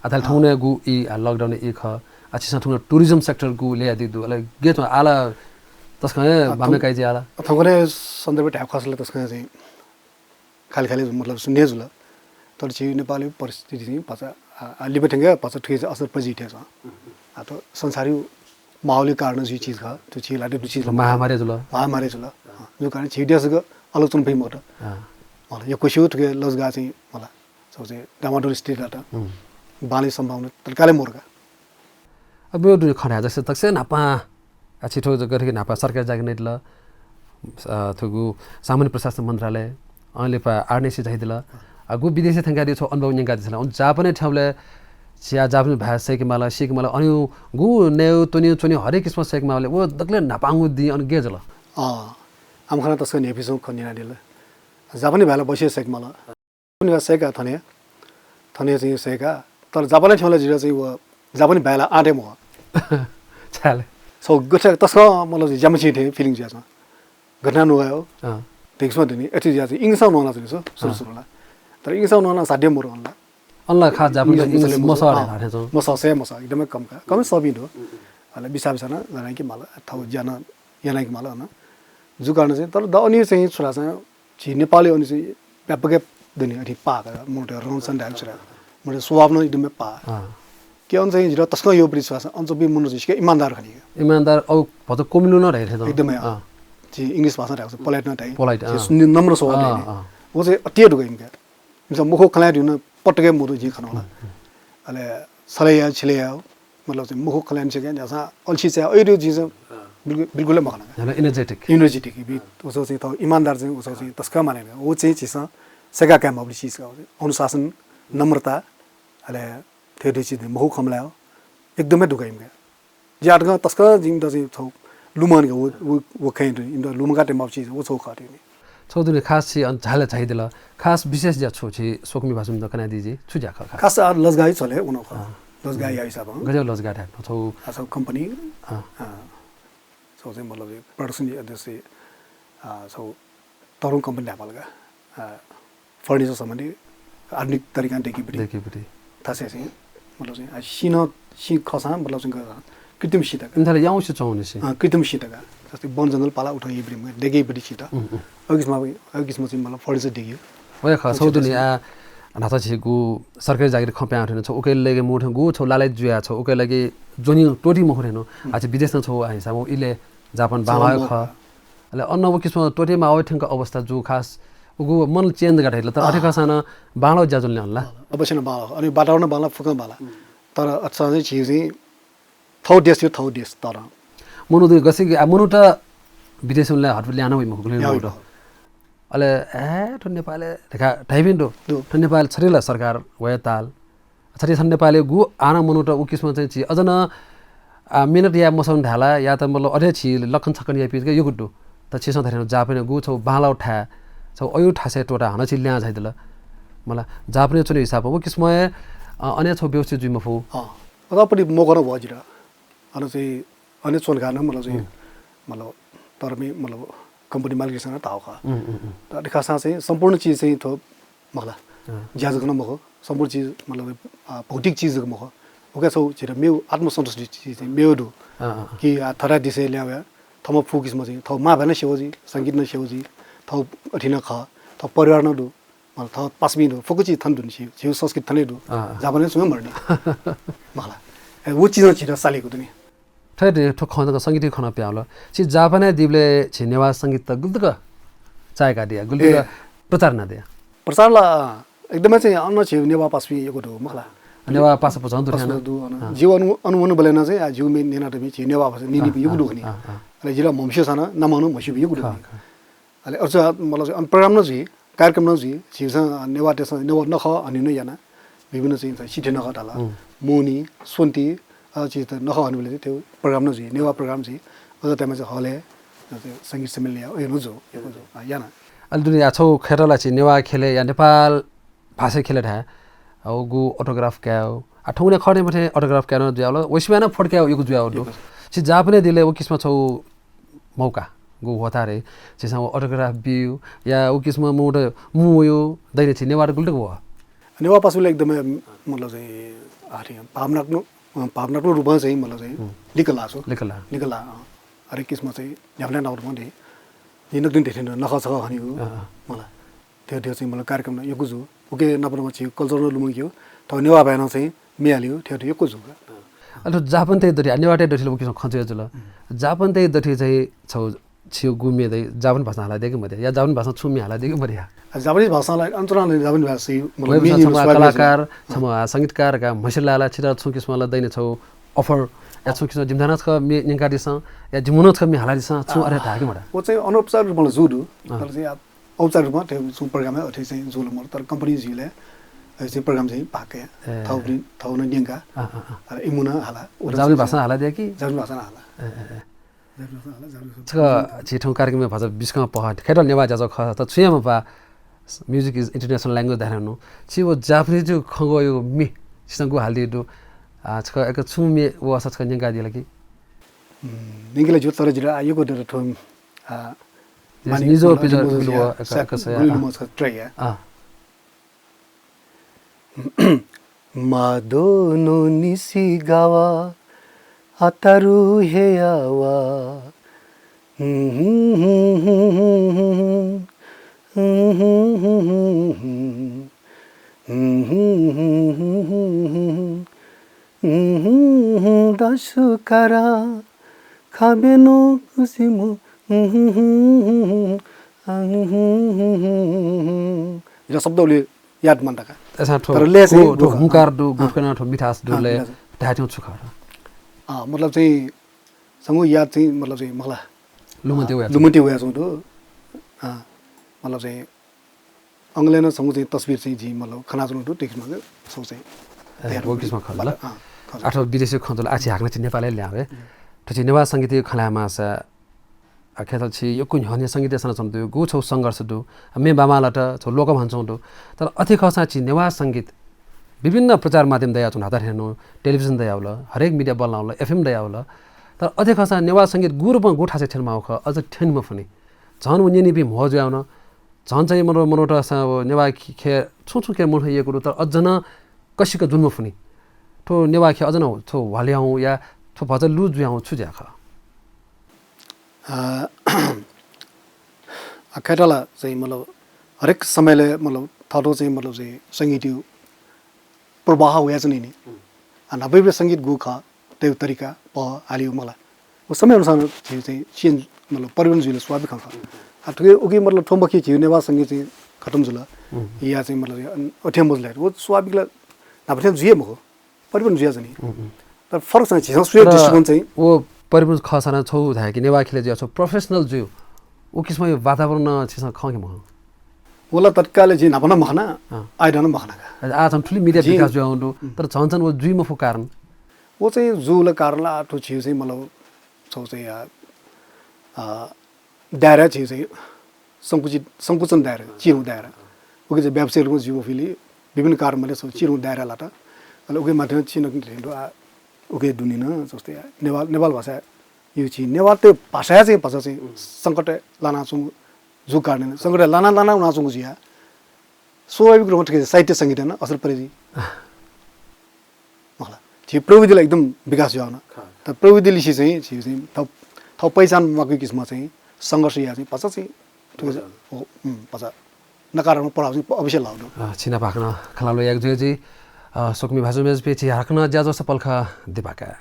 आ, थाय् अँ। थौंकन्हय् गु ई, आ, lockdown ई खः। आ, छिसं थौंकन्हय् tourism sector गु ल्ययादी दु। अले गे च्वं आला तसकं हे आ, बामे थौं-, काइजी आला। थौंकन्हय् सन्दर्भ धाये खःसा ला तसकं चाहिँ खालि खालि मतलब सुन्ने जुल। तर झी नेपाली परिस्थिति चाहिँ भचा, आ, आ, लिपा थ्यंक भचा थुके चाहिँ असर पजि थें च्वं। आ, थ्व संसारया माहौलया कारण जुइ चिज खः। थ्व झी ला दु चिज महामारी जुल। महामारी जुल। अँ, जो कारण झी देशक अलग च्वने फइ मखुत। अँ। मला, यक्वसिगु थुके लजगाः चाहिँ मला, छौ चाहिँ डामाडोल स्थिति लात। हुँ। बांलाइ सम्भावना तत्कालै मरु का। अब यो दुने खँ धाये जक तकसे न्हापां आ, छि थ्व गथे कि न्हापा सरकारी जागिर नइदिल, अ, थुगु सामान्य प्रशासन मन्त्रालय, अनलिपा आरएनएसी झाइदिल। आ, गु विदेशय् थ्यंकादी छौ अनुभव न्यंकादी छला। उन जापानय् थ्यंबलय् छिया जापानी भाय् सय्केमाल, सीकेमाल, अन गु नयेगु, त्वनेगु, च्वनेगु हरेक किसिम सय्केमाल, व दकले न्हापांगु दिं अन गे जुल? अँ, आम खना तसकं न्ह्यइपुसे खँ न्यनादिल। जापानी भाय् ला बसे सय्केमाल। जापानी भाय् सय्का थने, थने चाहिँ सय्का, तर जापानय् थ्यंबलय् जितः चाहिँ व जापानी भाय् ला आँट हे मखु। छाय् ले? छौ गथे तसकं मतलब ज्यामिछि थें feeling जुया च्वं। घटना नुगः हो। अँ। देखिसं दुनि, अथे ज्या चाहिँ English नं न्वना चाहिँ सु, सुरु, अँ। सुरुला। तर English नं न्वना साध्य मरु अनला। अनला खास जापान English English मसः मसः ला, अँ, ला, थे चाहिँ। मसः से मसः, एकदमै कम का। कम सभी दु। अले बिसा बिसा न, जाना कि माल, थाउ ज्या नं याना कि माल अन। जु कारण चाहिँ, तर द अनि चाहिँ छुरा चाहिँ, झी नेपाली अनि चाहिँ व्यापक दुनि, अथि पाक, मोटे रंसन डाल छुरा। मोटे स्वभाव नं एकदमै पा। अँ। कि अन चाहिँ जिरो तस्कं यो परि छुरा चाहिँ, अन चाहिँ बि मन चाहिँ के इमानदार खनी। इमानदार, औ भत कोमिलु न रहे थे त। एकदमै, अँ। अँ। झी English भाषा डाल, polite न डाल। Polite, झी अँ। सुन्ने नम्र स्वभाव अँ, डाल। अँ। वो चाहिँ अति दुगै इनका। मिसा मुखो खलाया दिउन पटके मुदु जी खनौला। अले सले या, छिले या, मतलब चाहिँ मुखो खलाया निसे क्या, जैसा अल्छी चाहिँ, अयो दिउ जी चाहिँ बिल्कुल, बिल्कुल मखना। झन् energetic। Energetic, बि, उसो चाहिँ त इमानदार चाहिँ, उसो चाहिँ तस्का माने। वो चाहिँ चिसा सेगा क्या माबली चीज का, अनुशासन, नम्रता, अले थे थे चीज मुखो खमलायो, एकदमै दुगै इनका। ज्यातक तस्क जिमित चाहिँ छौ लुमन के वो, वो, वो खैं दु, इमित लुमका ते माउ चीज, वो छौ खा दु नि। छौ दुने खास छि अन झाले झाइदिल, खास विशेष ज्या छु छि स्वकुमि भाषामित कना दिजी, छु ज्या खः खास? खास आ लजगाई चले उनो खः। अँ। लजगाई या हिसाब हँ। गजब लजगाई थाय्, छौ आ छौ company, अँ। अँ। छौ चाहिँ मतलब production अध्यक्ष, आ, छौ तरुण company ढापा लगा। आ, furniture सम्बन्धी आधुनिक तरिका देखि बिटी। देखि बिटी। थासे चाहिँ, मतलब चाहिँ, आ, सिन, सि खसा, मतलब चाहिँ, कृत्रिम सितका। इन्थाले याउँ सि चौँ नि सि। अँ, कृत्रिम सितका। जस्तै वन जंगल पाला उठाउ ये बिटी, देखि बिटी सित। उम्, उम्। अगिसमा, अगिसमा चाहिँ, मतलब, furniture देखि। वया खः, छौ दुनि आ, न्हाचा छि गु सरकारी जागिर खँ प्यां थेन छौ, उके लगे मु थेन गु छौ लालाइ जुया छौ, उके लगे ज्वनि टोटी मखु थेन। उम्। आ छि विदेश न छौ आ हिसाब, इले जापान छौ बांलायो मौका। खः। अले अन्न वो किसिम तोटे मावै थ्यंक अवस्था जु खास उगु मन change गा धैल, तर अथे अँ। खसां बांलो ज्याजुल न्याला। अवश्य न बांलो। अनि वातावरण बांला, फुकं बांला। तर अच्छा चाहिँ चीज चाहिँ थौ देश यो थौ देश तर। मनु दुई गसे आ मनु त विदेश उनले हट ल्याना वइ मखु ल्याना वइ मखु। अले ए थो नेपाले देखा धाइबिन दु। दु। थो नेपाल छरेला सरकार वया ताल। छथि छन नेपालय् गु आना मनूत उ किसिमं चाहिँ छि अझ नं, आ, मेहनत याये मसःगु धायेला, या त मतलब अथे छि लखन छकन याइपिं जक यक्व दु। त छिसं धयाथें जापानय् गु छौ बांलाउ थाय्, छौ अयु थासय् त्वःताः हानं छि ल्याहां झाइदिल। मला जापानय् च्वने हिसाबं व किसिमं हे, अ, अन हे छौ व्यवस्थित जुइ मफु। अँ, अझ पनि मौका नं भ्वः जित। अन चाहिँ, अन हे च्वने का नं मतलब चाहिँ, उम्। मतलब, तर पनि मतलब company मालिकपिन्सं नं धाःगु खः। उम्, उम्, उम्। त अथे खःसां चाहिँ सम्पूर्ण चिज चाहिँ थ्व मखु ला। अँ। ज्या जक नं मखु, सम्पूर्ण चिज, मतलब, अ, भौतिक चिज जक मखु। उके छौ झीत मेगु आत्मसन्तुष्टि चिज चाहिँ मेगु दु। अँ, अँ, अँ। कि, आ, थरा दिसे ल्यावया, थम फु किसिम चाहिँ, थौ मां भाय् नं स्यू जि, संगीत नं स्यू जि, थौ अथे नं खः, थौ परिवार नं दु, मतलब, थौ पासापिं दु, फुक्क चिज थन दु नि, झीगु संस्कृति थन हे दु। अँ, अँ। जापानय् छुं हे मरु नि। मखु ला। ए, उ चिज झीत सालेगु दु नि। थथे थ्व खँ जक संगीतय् खँ नं प्याः वल। छि जापानय् दीबलय् छि नेवाः संगीत त गुलि तक चाय्‌कादिया, गुलि तक ए। प्रचार यानादिया? प्रचार ला एकदमै चाहिँ अन छि नेवाः पासापिं यक्व दु, मखु ला। नेवाः पासा पुचः दु पासा थें नं। दु, अन। अँ। जिगु अनु-, अनुभवय् नं चाहिँ, आ, जिगु मे-, न्यनातःपिं नं छि नेवाः पासा न्यनीपिं अँ, यक्व दु अँ, खनी। अँ, अँ। अले जितः म्हमस्यूसां नं, नामं नं म्हस्यूपिं यक्व दु खः, खनी। खः। अले अझ मतलब चाहिँ अन program नं जुइ, कार्यक्रम नं जुइ, झीसं नेवाःतय्सं नेवाः नखः हनेगु नं याना, विभिन्न चाहिँ सिथय् नखः धाल, उम्। मोहनी, स्वन्ति, अ, चिज त नखः हनेबलय् चाहिँ त्यो program नं जुइ, नेवाः program जुइ, अझ तयेमा चाहिँ hall-य्, अ, संगीत सम्मेलन या, अय् नं जू, यक्व जू, अ, याना। अले दुने या छौ खय्‌त ला छि नेवाः ख्यलय् या नेपाल भाषाय् ख्यलय् धाये, अ, उगु autograph कायेगु, आ, थौंकन्हय् खः थें मखु थें autograph कायेगु नं जुयावल, वइसिबय् नं photo कायेगु यक्व जुयावल दु। यक्व। छि जापानय् दीबलय् व किसिमं छौ मौका गु होता रे, छिसं व autograph बियु, या उ किसिमं मौका मू वयु, दैनिक छि नेवाः गुलि तक वः? नेवाः पासापिं एकदमै, मतलब चाहिँ, आ, थें भावनात्मक, अ, भावनात्मक रूपमा चाहिँ, मतलब चाहिँ, हुँ। लिकला छु। लिकला। लिकला, अँ। हरेक किसिमं चाहिँ, न्ह्याबलें नाउ रूपमा दे। जिं नकतिनि धेथें नखः छखः हनेगु, अँ, अँ। मला। थ्व थ्व चाहिँ, मतलब कार्यक्रम नं यक्व जू। उके नाप नाप चाहिँ culture नं लुमंकेगु। थ्व नेवाः भाय् नं चाहिँ, म्ये हालेगु, थ्व थ्व यक्व जू का। अले थ्व जापानतय् दथि, आ, नेवाःतय् दथि ला व किसिमं खँ जुया जुल। हुँ। जापानतय् दथि चाहिँ छौ छिगु म्ये दइ, जापानी भाषां हालादिया कि मदिया? या जापानी भाषां छुं म्ये हालादिया कि मदिया? आ, जापानी भाषां ला, अन्तरं जापानी भाषा, मतलब, वय्‌कःपिं म्ये छम्ह स्वाभाविक कलाकार, छ। छम्ह, आ, संगीतकार का म्हसिला ला, छितः छुं किसिमं ला दैनिक छौ offer, या छुं किसिमं जिमिथाय् नं छकः म्ये न्यंकादिसँ, या जिमिगु नं छकः म्ये हालादिसँ, छुं अथे धाः कि मधाः? व चाहिँ अनौपचारिक रूपमा ला जू दु। अँ। तर चाहिँ, आ, औपचारिक रूपमा थ्व छुं program हे अथे चाहिँ जुल मरु, तर company जुइबलय्, अ, चाहिँ program चाहिँ भाग कया। ए। थौ नि, थौ नं न्यंका। अँ, अँ, अँ। अले इमिगु नं हाला। जापानी भाषां हालादिया कि? जापानी भाषां हाला। ए, ए, ए। जापानी भाषां हाला, जापानी भाषां। छकः छि थौं कार्यक्रमय् भचा बिस्कं पहः, खय्‌त ला नेवाः ज्याझ्वः खः, त छु याःम्ह पा, music is international language धायेधुन। छि व जापानी जु खँग्वःगु म्ये, छिसं गु हालादी दु। आ, छकः एक छुं म्ये व असा छकः न्यंकादिया ला कि? उम्, न्यंके ला ज्यू, तर जितः, आ, यक्व दत थ्व, आ, माने निजो मतलब पिजो निमो थुलि जुया, व एक, साथ एक सय, गुलि अँ। निमो छ try या। अँ। मादो नो निसि गावा, आतारु हे यावा। दासु कारा, खाबेनो कुसिमु। इरा शब्द उलि याद मन्त का। अय्‌सां थ्व तर लय चाहिँ गु, थ्व गुखः। हुंकार दु, अँ। गुखः नं थ्व मिठास दु, अँ, लय मिठास। धायेत्यं छु खः? अँ, मतलब चाहिँ छंगु याद चाहिँ मतलब चाहिँ मखला। लुमन्ति अँ, वया लुमन्ति वयाच्वं दु। अँ, मतलब चाहिँ अंगलय् नं छंगु चाहिँ तस्बिर चाहिँ जिं मतलब खनाच्वं दु, देखें छंगु चाहिँ ए, तयार व दु। किसिमं खः ला? अँ, खः। आः थ्व विदेशी खँ जुल, आः छि हाकनं छि नेपालय् ल्याहां वये। थ्व छि नेवाः संगीतया खँ ल्हायेमाःसा, अ, खय्‌त छि यक्व न्ह्यःने संगीत यानाच्वंगु दु, गुगु छगू संघर्ष दु, अ, मेबांमालात छगू लोकं हनाच्वंगु दु। तर अथे खःसां छि नेवाः संगीत विभिन्न प्रचार माध्यम दयाच्वंगु, न्हापा धायेधुन television दयावल, हरेक media बल्लावल, FM दयावल। तर अथे खःसां नेवाः संगीत गुगु रूपं गुगु थासय् थ्यनेमाःगु खः, अझ थ्यने मफुनि। झन व न्यनीपिं म्हो जुयावन। झन चाहिँ मनू, मनूत सा-, व नेवाः खि-, खय् छुं छुं खय् मनूत यय्‌कूगु दु, तर अझ नं कसिक जुन मफुनि। थ्व नेवाः खय् अझ नं थ्व ह्वालयावं या थ्व भचा lose जुयावं छु ज्या खः? अ, अ, खय्‌त ला चाहिँ मतलब हरेक समयलय् मतलब थःथः चाहिँ मतलब चाहिँ संगीतया प्रवाह वयाच्वनी नि। हुँ। अ, न्हापा संगीत गुगु खः, तयेगु तरिका, पह, हालेगु मला। व समय अनुसार झीगु चाहिँ change, मतलब परिवर्तन जुइगु स्वाभाविक खँ खः। अ, थुकी उकी मतलब थ्व मखु झीगु नेवाः संगीत चाहिँ खतम जुल। हुँ। या चाहिँ मतलब अन-, अथे मजुल। व स्वाभाविक ला न्हापा थें जुइ हे मखु। परिवर्तन जुयाच्वनी। हुँ, हुँ। तर फरक चाहिँ झीसं स्वयेगु तर दृष्टिकोण चाहिँ व परिवर्तन खःसां नं छगू धाये कि नेवाः ख्यलय् जुया छगू professional जुइ, व किसिमया वातावरण नं छिसं खं कि मखं? व ला तत्कालय् जिं न्हापा नं मखना, अँ। आइदँ नं मखना का। आः झन थुलि media जिं विकास जुयावंगु दु, उम्। तर झन झन व जुइ मफु कारण? व चाहिँ जुल कारण ला आः थ्व झीगु चाहिँ मतलब छगू चाहिँ या, अ, दायरा झीगु चाहिँ संकुचित, संकुचन दायरा, चिधंगु दायरा। उकी चाहिँ व्यावसायिक रूपमा जुइ मफुइली, विभिन्न कारण मध्ये छगू चिधंगु दायरा लात। अले उकी माध्यमय् चिनक न्ह्यइगु दु, आः उकी दुने नं जस्तै या, नेवाल, नेवाल भाषा यु छि, नेवालतय् भाषाया चाहिँ भचा चाहिँ संकटय् लानाच्वंगु जूगु कारणं, संकटय् लाना लाना वनाच्वंगु जुया स्वाभाविक रूपमा थुकी साहित्य संगीतं असर परे जुइ। मखला। झी प्रविधि ला एकदम विकास जुयावन। खः। तर प्रविधि लिसे चाहिँ झी चाहिँ थः, थः पहिचान म्वाकेगु किसिमं चाहिँ संघर्ष या चाहिँ भचा चाहिँ थुकी, भचा। हो, उम्, भचा नकारात्मक प्रभाव चाहिँ अवश्य लाःगु दु। अ, छिनाप हाकनं खँल्हाबल्हा यायेगु जुइ जुइ। अ, स्वकुमि भाजु मय्‌जुपिं, झी हाकनं ज्याझ्वलय् सफल खः, दिपाका।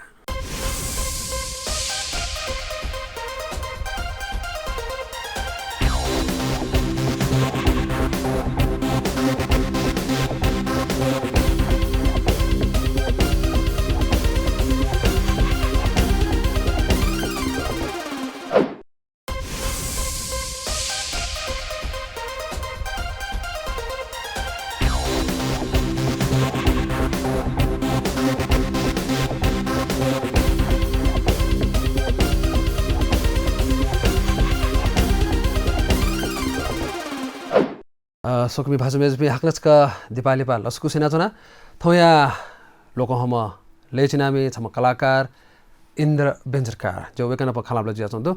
अ, स्वकुमि भाजु मय्‌जुपिं, हाकनं छकः दिपाः लिपा लसकुस यानाच्वना। थौंया लोकंह्वम्ह लय् चिनामि छम्ह कलाकार इन्द्र बेंजरकार, ज्यू, वय्‌कः नाप खँल्हाबल्हा जुयाच्वंगु दु।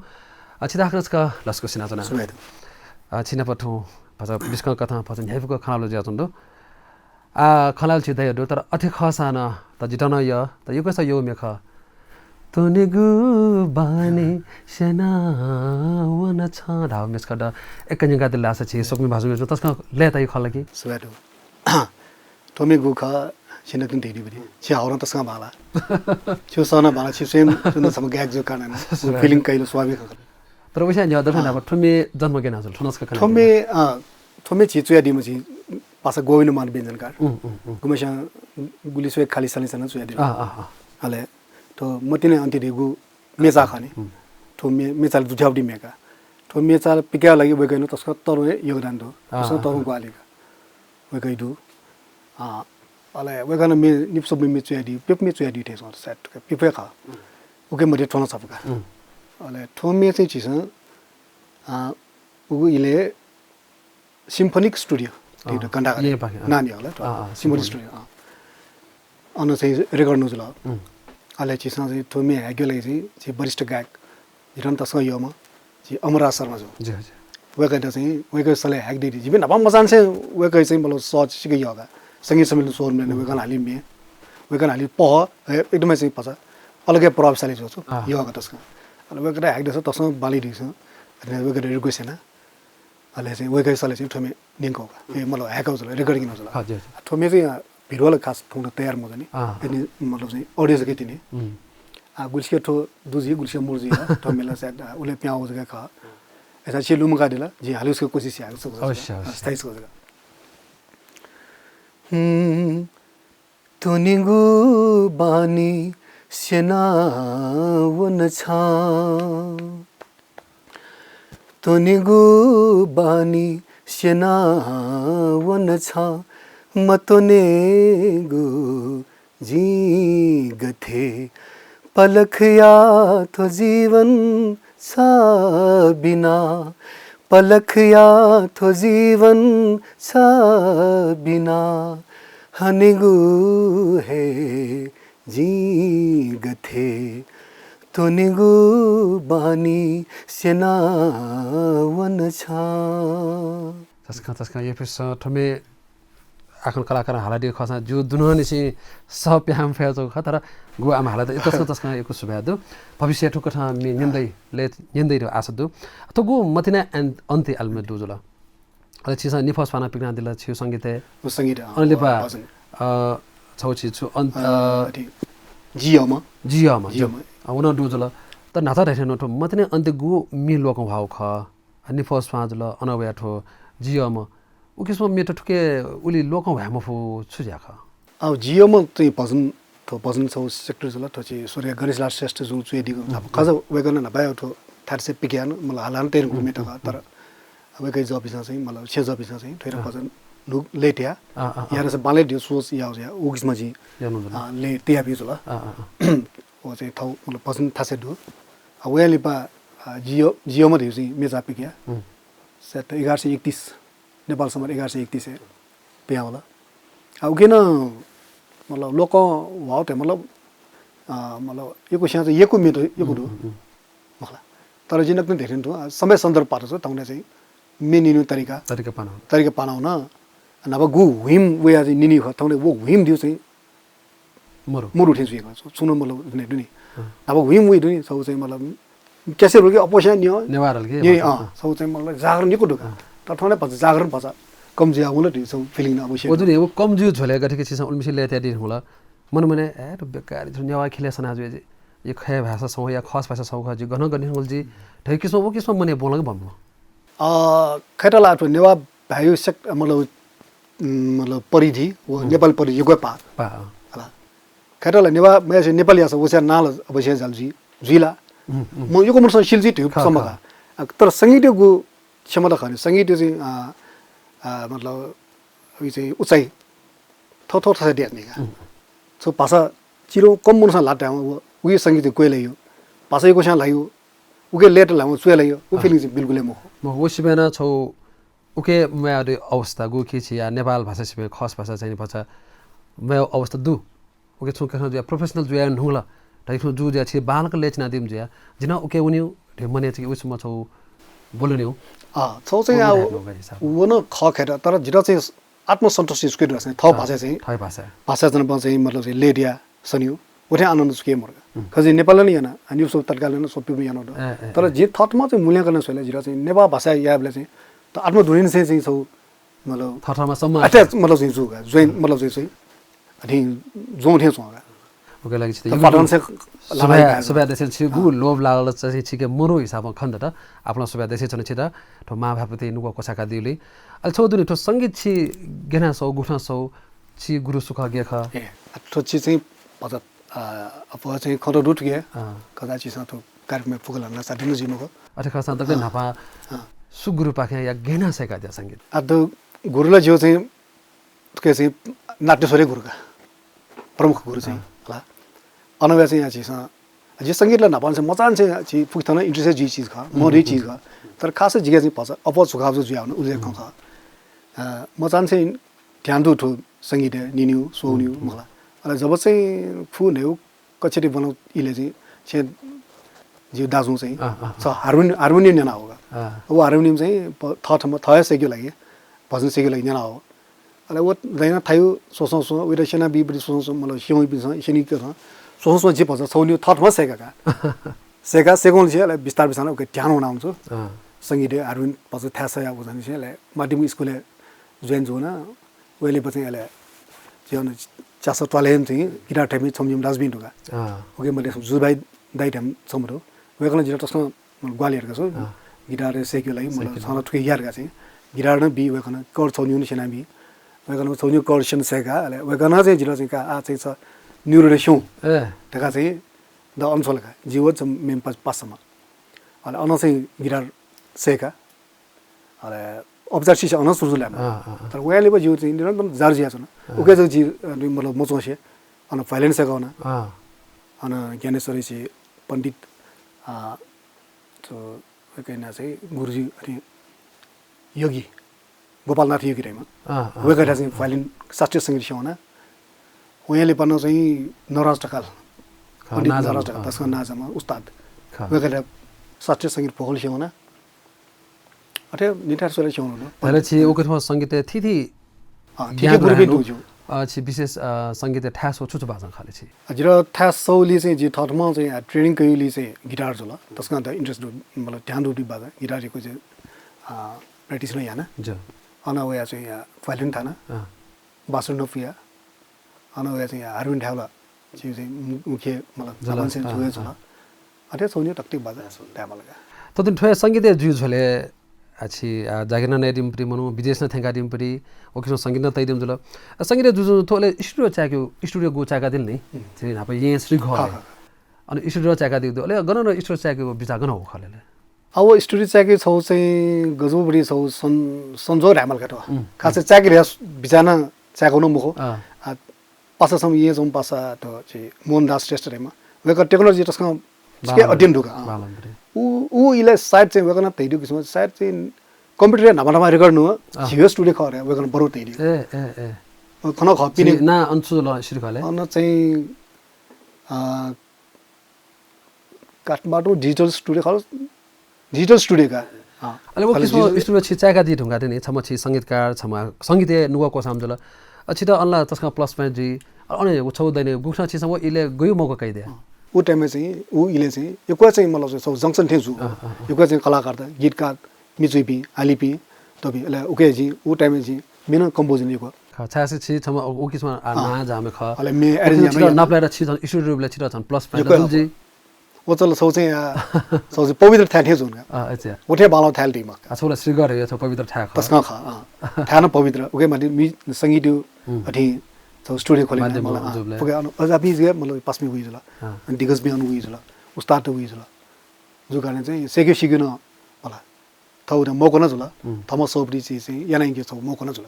अ, छितः हाकनं छकः लसकुस यानाच्वना। सुभाय् दु। अ, छिनाप थौं भचा बिस्कं कथं भचा न्ह्याइपुक खँल्हाबल्हा जुयाच्वंगु दु। आः खँल्हाबल्हा छि धयागु दु, तर अथे खःसां नं त जितः नं यः, त यक्वसित यःगु म्ये खः। त्वनेगु बानी स्यनावन छं धाःगु म्ये छकः द। एक न्यंकादिल धाःसा छि स्वकुमि भाजु मय्‌जुपिन्सं तसकं लय्‌ताइ खः ला कि? सुभाय् दु। थ्व म्ये गु खः, छिं नकतिनि धयादीगु दु। छि हावरं तसकं बांलाः। छिगु सः नं बांलाः, छि स्वयं छम्ह गायक जूगु कारणं। सुभाय्। Feeling कइल स्वाभाविक खः। तर वइसा न्ह्यः दक्वं अँ। न्हापा थ्व म्ये जन्म गय् यानाः जुल, थ्व नस्क कना थ्व म्ये, अँ, थ्व म्ये झी च्वयादीम्ह झी पासा गोविन्द मान व्यञ्जनकार। उम्, उम्, उम्। गुम्हेस्यां गुलि स्वये खालि सालि सालि च्वयादीम्ह। अँ, अँ, अँ। अले थ्व मतिने अन्ति धइगु मेचा खः नि। उम्। थ्व मे-, मेचाले दुथ्याःगु दि म्ये का। थ्व मेचा पिकायेगु लागि वय्‌कःया नं तसकं तःधंगु योगदान दु। अँ, तसकं अँ, तःधंगु अँ। ग्वाहालि का। वय्‌कःया दु। अँ, अले वय्‌कलं मे, निपु स्वम्ह मे च्वयादी, प्यपु मे च्वयादी थें च्वं, सायद, प्यपु हे खः। उम्। उकी मध्ये थ्व नं छपु का। उम्। अले थ्व मे चाहिँ झीसं, अँ, उगु इलय् Symphonic Studio, अँ, धइगु घण्टाघर। येँपाखें, अँ। नां यः ला थ्व। अँ, अँ, Symphonic Symphonic। Studio, अँ। अन चाहिँ record यानागु जुल। उम्। अले झीसं चाहिँ थ्व मे हायेकेगु लागि चाहिँ झी वरिष्ठ गायक, झीत नं तसकं यःम्ह, झी अमरराज शर्मा जु। ज्यू, ज्यू। वय्‌कःयात चाहिँ वय्‌कःया सलय् हाय्‌क दइ। जिपिं न्हापां मचांनिसें वय्‌कःया चाहिँ मतलब सः सिके यःगु का। संगीत सम्मेलन स्वःम्ह वय्‌कलं हाली म्ये, वय्‌कलं हाली पहः, ए, एकदमै चाहिँ भचा अलगै प्रभावशाली जुल। अँ। यःगु का तसकं। अले वय्‌कःयात हाय्‌क दःसा तसकं बांलाइ धइगु। अले वय्‌कःयात request याना। अले चाहिँ वय्‌कःया सलय् चाहिँ थ्व म्ये न्यंकागु का। ए, मतलब हाय्‌कागु जुल, recording यानागु जुल। हजुर, हजुर। थ्व म्ये चाहिँ, अ, भिडियो ला खास थौंकन्हय् तयार मजूनि। अँ। यदि मतलब चाहिँ audio जक तिनि। उम्। आ, गुलिसिके थ्व दु जुइ, गुलिसिके मरु जुइ, थ्व म्ये ला सायद, आ, उलि प्याहां वःगु जक खः। अय्‌सा छिं लुमंकादिल, जिं हाले छकः कोसिस याये छकः। अवश्य, अवश्य। स्थायी छकः। हुँ, त्वनेगु बानी स्यना वन छां। त्वनेगु बानी स्यना वन छां, मत्वनेगु जिं गथे। पलखया थ्व जीवन छ बिना, पलखया थ्व जीवन छ बिना, हनेगु हे जिं गथे। त्वनेगु बानी स्यना वन छां। तसकं, तसकं, येफिसं थ्व म्ये आखन कलाकारं हालादीगु खःसां जिगु दुनुगलंनिसें सः प्याहां मफयाच्वंगु खः, तर गुगु आम हालादिल, तसकं, तसकं यक्व सुभाय् दु। भविष्यय् थुकथं म्ये न्यने दइ, लय् न्यने दइ धइगु आशा दु। थ्व गुगु मतिना and अन्त्य album दु जुल। अले छिसं निफः स्वां पिकनादिल छिगु संगीतय्। व संगीत, अँ, अनंलिपा, व भजन। अ, छगू छि छु अन-, अ, अ, अथे, जियःम्ह। जियःम्ह, जियःम्ह। अ, व नं दु जुल। तर न्हाचः धायेथें नं थ्व मतिना अन्त्य गुगु म्ये लोकं ह्वाःगु खः। अ, निफः स्वां जुल, अनं वयाः थ्व जियःम्ह। उ किसिमं म्ये त थुके उलि लोकं ह्वाये मफु, छु ज्या खः? अ, जियःम्ह चाहिँ भजन, थ्व भजन छगू sector जुल, थ्व चाहिँ स्वर्गीय गणेशलाल श्रेष्ठजुं च्वयादीगु। उम्, खः, वय्‌कलं न्हापा हे थ्व थाय्‌थासय् पिकयाः नं, मतलब हालाः नं तयार यानागु म्ये खः, तर वय्‌कःया जःपिन्सं चाहिँ, मतलब छेँजःपिन्सं चाहिँ थ्व हे, अँ, भजन न्हू लय् तयाः, अँ, अँ, अँ, यानाः बांलाइ धइगु सोच याः, उकिसं जिं, यानागु जुल। अँ, लय् तयाबी जुल। अँ, अँ, अँ। व चाहिँ थौं, मतलब भजन थासय् दु। अ, वयां लिपा, अ, जियः, जियःम्ह धइगु चाहिँ म्ये चाहिँ पिकया। उम्। सायद एघार सय एकतिस, नेपाल सम्बत एघार सय एकतिसय् पिहां वल। अ, उकी नं, मतलब लोकं ह्वाःगु त, मतलब, अ, मतलब यक्वस्यां चाहिँ यक्व म्ये त यक्व दु। उम्, उम्, उम्। मखु ला। तर जिं नकतिनि धयाथें तुं, अ, समय सन्दर्भ पात छु, थौंकन्हय् चाहिँ म्ये न्यनेगु तरिका, तरिका पाना। तरिका पाना वन। न्हापा गुगु whim वयाः चाहिँ न्यनी खः, थौंकन्हय् व whim धइगु चाहिँ मरु। मरु थें जुइगु। छु, छुं नं मतलब दुने दुनि। अँ। न्हापा whim वइ दुनि, छगू चाहिँ मतलब क्यासेट हल कि अप्वःस्यां न्यं। नेवाः हल कि, न्यं, भचा, अँ, अँ। छगू चाहिँ मतलब जागरण यक्व दु का। अँ। तर थौंकन्हय् भचा जागरण भचा कम जुया वल धइगु छगू feeling नं अवश्य व दु। दुनि, व कम जुइ झ्वलय् गथे कि छिसं उलिमछि लय् तयादी हुल। मन मनय्, ए, थ्व बेकार, थ्व नेवाः ख्यलय् सना जुइ जि। यो खय् भाषा छगू या खस भाषा छगू खः, जि गनं गन हल जि। धइगु किसिमं व किसिमं मनय् ब्वंल कि ब्वंमल? अ, खय्‌त ला थ्व नेवाः भाय्‌या सेक-, मतलब, उम्, मतलब परिधि, व, हम्म, नेपाल परिधि यक्व हे पाः। पाः, अँ। हला। खय्‌त ला नेवाः मयासें नेपाल याःसा वस्यां नां ला अवश्य जाल जुइ, जुइ ला। हम्म, हम्म। म यक्व मनूसं सिल जुइ धइगु खः, सम्म खः। का। अ, तर संगीतया गु क्षमता खः नि, संगीतया चाहिँ, अ, अ, मतलब, उ चाहिँ उचाइ थःथः थासय् दयाच्वनी का। उम्। छगू भाषा चिधंगु कम मनूसं ल्हात धायेवं व, उकी संगीत क्वय् लाइगु, भाषा यक्वस्यां ल्हाइगु, उकी लय्‌त ल्हायेवं च्वय् लाइगु, व, अँ, feeling चाहिँ बिल्कुल हे मखु। मखु, व सिबें नं छगू उकी म्वायेगु अवस्था गु कि छिया नेपाल भाषा सिबें खस भाषा चाहिँ भचा म्वायेगु अवस्था दु। उकी छुं कथं जुया professional जुया न्हुंगल, धइथुं जू जुया छि बांलाक लय् चिनादीम्ह जुया, जि नं उकी वनेगु धइगु मनय् चाहिँ उकिसम्म छगू ब्वलुनेगु। अँ, छगू चाहिँ, व आ, धायेगु का हिसाब। व नं खः खय्‌त, तर जितः चाहिँ आत्मसन्तुष्टि छुं दु धाःसा चाहिँ थः, अँ, भाषाय् चाहिँ, थः भाषा। भाषाय् च्वनापं चाहिँ मतलब चाहिँ लय् दयाः सनेगु, व थें आनन्द छुं हे मरु का। उम्। खः जिं नेपालय् नं याना, आ, न्यूज तत्कालय् नं स्वपिं यानागु दु। ए, ए, तर, ए, जिं थःथम्हं चाहिँ मूल्यांकन याना स्वयेबलय् जितः चाहिँ नेवाः भाषा यायेबलय् चाहिँ त आत्मध्वनिं चाहिँ, चाहिँ छगू मतलब थःथःम्हं सम्मान। Attach मतलब चाहिँ जू का, join, उम्, मतलब चाहिँ, चाहिँ अथे ज्वं थें च्वं का। उकिया लागि छितः त यक्व पाटन से सुभाय्, लागाय् का। सुभाय् देछानाच्वना, छिगु, अँ, लोभ लागल चाहिँ छिके मरु हिसाबं खनेदत। आपालं सुभाय् देछानाच्वना छितः, थ्व महाभारतया नुगः क्वसाकादीगुलिं। अले छगू दु नि, थ्व संगीत छि गय् यानाः स्वः, गुकथं स्वः, छि गुरु सु खः, गय् खः? ए, थ्व छि चाहिँ भचा, अ, अप्वः चाहिँ खँ त दु थुकी, अँ, कदाचित छिसं थ्व कार्यक्रमय् फुक्क ल्हानाः साथी नं जुइ मखु। अथे खःसां दकलय्, अँ, न्हापां, अँ, सु गुरुपाखें या गय् यानाः सय्‌कादिया संगीत? आ, त गुरु ला जिगु चाहिँ थुकी चाहिँ नाट्येश्वरया गुरु का, प्रमुख गुरु चाहिँ, अँ, हला। अन वयाः चाहिँ या झीसं, झी संगीत ला न्हापांनिसें मचांनिसें झी फुक्कसित नं interest जुइगु चिज खः, उम्, मदुगु, उम्, चिज खः। तर खास झीके चाहिँ भचा अप्वः छु खः जुयावल, उलि, उम्, खँ खः। अ, मचांनिसें ध्यान दु थ्व संगीतय्, न्यनेगु, स्वःगु, उम्, उम्, मखु ला। अले जब चाहिँ फु न्हय्‌गू कक्षाय् ब्वना इलय् चाहिँ छेँ जिगु दाजुं चाहिँ छ हार्मोनियम हार्मोनियम न्यना हो। व हार्मोनियम चाहिँ थःथम्ह थःया सय्केगु लागि भजन सय्केगु लागि न्यना हो। अले व दाइनं थायु स्वसं स्वं वइत स्यना बीबरी स्वसं स्वं मतलब स्यंपिन्सं स्यनीकथं स्वसं स्वं जि भजन छगू निगू थःथम्हं सय्का का। सय्का सय्कंलिसे अले बिस्तार बिस्तार उके ध्यान वना हुन्छु। संगीत हार्मोनियम भजन थाय् सया वजनिसे अले माध्यमिक स्कुलय् ज्वाइन जुना। वय्‌ले बचें अले ज्यान च्यासः त्वालय् चाहिँ गिटार थाय्‌पिं छम्ह निम्ह दाजुपिं दुगा। उके मध्ये जुजुभाइ दाइ थाय् छम्ह दु। वय्‌कलं जितः तसकं ग्वाहालि यात का छु। गिटार सय्केगु लागि मतलब छं थुके यार का चाहिँ। गिटार नं बी वय्‌कलं, कर्ड छगू निगू नं स्यना बी। वय्‌कलं छगू निगू कर्ड स्यना सय्का अले वय्‌कलं चाहिँ जितः चाहिँ का आ चाहिँ छ न्यूरो नं स्यं धका चाहिँ द अन छ्वल का। जि व मेम्ह पासाम्ह। अले अन चाहिँ गिटार सय्का। अले औपचारिक शिक्षा अन सुरु जुल। तर वयां लिपा जिगु चाहिँ निरन्तर जारी जुयाच्वन। उके जक जि मतलब मच्वंसे अन भायोलिन सय्कावना। अन ज्ञानेश्वरी चाहिँ पण्डित अ, वय्‌कःया नां चाहिँ गुरुजी अनि योगी, गोपालनाथ योगी धाइम्ह। वय्‌कःया चाहिँ भायोलिन शास्त्रीय संगीत स्यंवना। वयां लिपा नं चाहिँ नराज ढकाल, पण्डित नराज ढकाल, तसकं नांजाम्ह उस्ताद। वय्‌कःया शास्त्रीय संगीत भूगोल स्यंवना। अथे निथाय् स्वयाः स्यंवना। अले छि उके थ्व संगीतय् थीथी थीथी गुरुपिं दु। छि विशेष संगीतय् थाय् स्वः छु छु बाजं खः ले छि? जितः थाय् स्वःगुली चाहिँ जि थःथम्हं चाहिँ training कयागुली चाहिँ गिटार जुल। तसकं द interest दु, मतलब ध्यान दु बाजं। गिटार यक्व चाहिँ practice नं याना। अन वया चाहिँ violin थाना, बाँसुरी नं पुया। अन वया चाहिँ हार्मोनियम थाय् वल। छि चाहिँ मुख्य मतलब जुल। अथे छगू निगू तकतिक बाजं थाय् माल का। तदिन थ्व संगीतय् जुइ झ्वलय् आ छि जागिर नं नयादीम्ह परि मनू, विदेश नं थ्यंकादीम्ह परि, व किसिम संगीत नं तयादीम्ह जुल। संगीतय् जुइ झ्वलय् studio चाय्केगु, studio गु चाय्कादिल नि। छि न्हापा येँ श्रीघर। अन studio चाय्कादीगु दु। अले गन नं studio चाय्केगु बिचाः गन हो खले? अब studio चाय्के छगू चाहिँ गजबरी छगू सं-, संजोग धायेमाल का। खास चाय्के धया बिचाः नं चाय्कू नं मखु। पासा छम्ह येँ च्वंम्ह पासा त छि मोहन दास श्रेष्ठ धाइम्ह। वय्‌कः technology तसकं छिके अध्ययन दु का। उ, उ इलय् सायद चाहिँ वय्‌कलं धयादीगु किसिमं सायद चाहिँ computer-य् न्हापा न्हापा record नं झीगु studio खः रे वय्‌कलं बरु धयादीगु। खन खः पिने। ना अन छु ल श्री खले? अन चाहिँ अ, काठमाडौं digital studio खः, digital studio का। अले व किसिम studio छि चाय्कादी धुंका तिनि, छम्ह छि संगीतकार, छम्ह संगीतय् नुगः क्वसाम जुल। अ, छित अनला तसकं plus point जुइ। अले व छगू दइने गुखना छिसं व इलय् गयु मौका कयादिया? उ time-य् चाहिँ, उ इलय् चाहिँ, यक्व चाहिँ मतलब चाहिँ छगू junction थें जू। यक्व चाहिँ कलाकार त, गीतकार, मिचुइपिं, हालिपिं, तबि, अले उके जि, उ time-य् जि, मेनं composition यक्व। खः, छाय्‌से छि छम्ह उ किसिम आ नांजाःम्ह खः। अले मे arrange याना। नापलाय् छि झन studio रूपले छित झन plus point जुल जि। व चल छगू चाहिँ आ, छगू चाहिँ पवित्र थाय् थें जुन का। अ, अच्छा। व थें बांलाः थाय् दीम्ह का। आ, छगू ला श्रीघर हे छगू पवित्र थाय् खः। तसकं खः, अ। थाय् नं पवित्र। उके माथि मि-, संगीत अथे छगू studio खोले माध्यम जुबले। उके अन, अजापि जे मतलब पासमे वइ जुल। अ। अनि दिग्गज बे अन वइ जुल। उस्ताद वइ जुल। जु कारण चाहिँ सेक्यु सिक्यु नं मला। थौं मौका नं जुल। थम्हं सौपरि चाहिँ यानाइके छगू मौका नं जुल।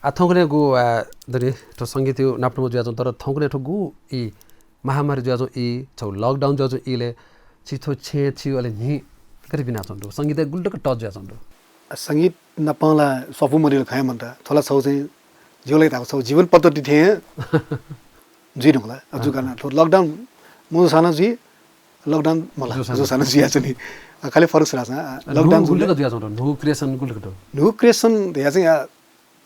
आ, थौंकन्हय् गु, आ, दनि, थ्व संगीत नाप नं जुयाच्वं, तर थौंकन्हय् थ्व गु ई महामारी जुयाच्वं ई, छगू lockdown जुयाच्वं ईलय् छि थ्व छेँ छि अले न्हि गथे बिनाच्वं दु? संगीतय् गुलि तक touch जुयाच्वं दु? संगीत नापं ला स्वापू मदिल खँ मन्त। थ्व ला छगू चाहिँ जिगु लागि धाःगु छगू जीवन पद्धति थें जुइ धुंकल। अ, जु कारण थ्व lockdown मजूसां नं जुइ, lockdown मला, जूसां नं जुयाच्वनी। अ, खालि फरक सुरासां, अ, lockdown गुलि तक जुयाच्वं दु? न्हू creation गुलि तक दु? न्हू creation धया चाहिँ, अ,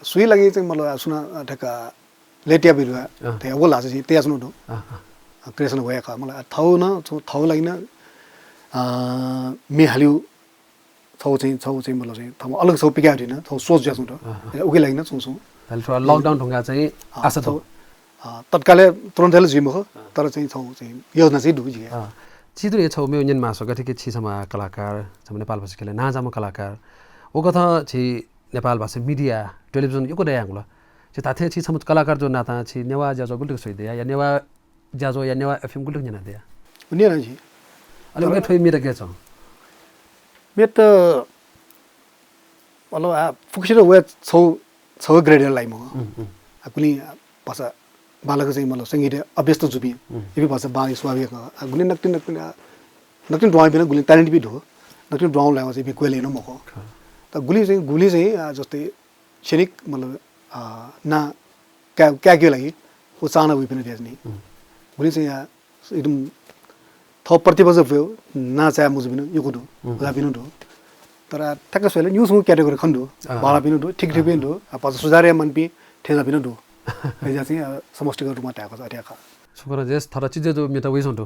सुइ लागि चाहिँ मतलब, अ, सुना, अ, ठेका लेत्या बिरुवा, अ। धया व ला चाहिँ तया सुनु दु। अ, अ। अ, creation वया खः। मतलब, अ, थौं नं, थौं, थौं लागि नं, अ, मे हालिउ छगू चाहिँ, छगू चाहिँ मतलब चाहिँ थःम्हं अलग छगू पिकाये धुन, छगू सोच जुयाच्वं त। अँ, अँ। उके लागि नं छुं छुं। अले थ्व lockdown धुंका चाहिँ अँ, आशा छगू, अँ, तत्कालय् तुरुन्त हे जुइ मखु, अँ। तर चाहिँ छगू चाहिँ योजना चाहिँ दु जिके। अँ। छि तुं हे छगू मेउ न्यने मास्ति, गथे कि छि छम्ह कलाकार, छम्ह नेपाल भाषा ख्यलय् नांजाम्ह कलाकार। व कथं छि नेपाल भाषा media, television यक्व दयागु ला। छि धात्थें छि छम्ह कलाकार जूगु नातां छि नेवाः ज्याझ्वः गुलि तक स्वयादिया, या नेवाः ज्याझ्वः या नेवाः FM गुलि तक न्यनादिया? न्यना जि। अले तर उके थ्व म्येत गय् च्वं? म्येत, मतलब, आ, फुक्कसित वया छगू, छगू grade लाइ मखु। उम्, उम्। आ, गुलिं भाषा बांलाक चाहिँ, मतलब, संगीत अभ्यस्त जूपिं, उम्। इपिं भाषा बांलाइ स्वाभाविक। आ, गुलिं नकतिनि, नकतिनि, आ, नकतिनि दुहां पिं, गुलिं talent पिं दु। नकतिनि दुहां लाइ चाहिँ इपिं क्वय् लाइ नं मखु। खः। त गुलिं चाहिँ, गुलिं चाहिँ, आ, जस्तै क्षणिक, मतलब, आ, नां काये, कायेकेगु लागि व चाहना वइपिं दयाच्वनी। उम्। गुलिं चाहिँ, आ, एकदम थः प्रतिभा जक भ्वय् नां चाये मजूपिं यक्व दु, उदापिं दु। तर ठ्याक्क स्वयेबलय् निगू छुं category खने दु। बांलापिं दु, ठीक ठीकपिं दु, आ, भचा सुझाव याये माःपिं थेंजाःपिं दु। अय्‌जुयाः चाहिँ, अ, समष्टिगत रूपमा धायेगु खः, अथे खः। छुं खँ नं जे थःत चिज जू म्येत वइच्वंगु दु।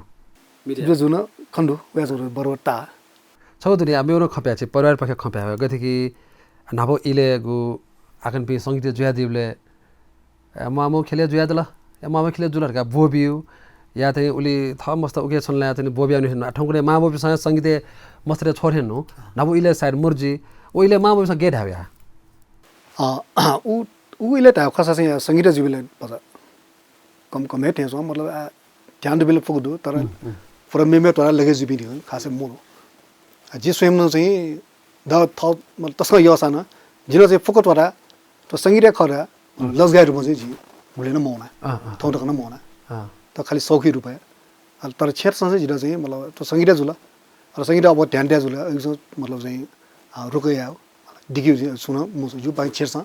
चिज जू नं खने दु, वयाच्वंगु दु, बराबर ताः। छगू दुने आ मेगु नं खँ प्याये, परिवार पक्ष खँ प्याये, गथे कि न्हापा इलय्‌गु आकनपिं संगीत जुयादीबलय् ए, म्वाःम्वाः ख्यलय् जुयादिल, ए, म्वाःम्वाः ख्यलय् जुल धकाः ब्वःबिउ, या चाहिँ उलि थः मस्त उखे छन लाया चाहिँ ब्वःबिया नु हेनु। आ, थौंकन्हय् मांबौपिन्सं संगीतय् मस्तय् छ्वः थें नु, न्हापा इलय् सायद मरु जुइ। व इलय् मांबौपिन्सं गय् धायेगु या? अ, उ, उ इलय् धायेगु खःसा चाहिँ संगीत जुइबलय् भचा कम, कम हे थें च्वं, मतलब, आ, ध्यान दुबलय् फुक्क दु, तर पुरा मेमेगु त्वाःया लगे जुइपिं खासै मरु। आ, जि स्वयं नं चाहिँ द-, थः, मतलब, तसकं यःसां नं, जिं नं चाहिँ फुक्क त्वाःया, थ्व संगीतया खँ ला, लजगाःया रूपमा चाहिँ जि गुलि नं मवना। अँ, अँ। थौं तक नं मवना। अँ। त खालि सौखी रूपय्। अ, तर क्षेत्रसं चाहिँ जितः चाहिँ, मतलब, थ्व संगीतय् जुल। अले संगीतय् अब ध्यान तया जुल। अय्‌जुं, मतलब, चाहिँ, अ, रुकय् यायेगु, दिकेगु चाहिँ छुं नं मजू, जिगु बाहेक क्षेत्रसं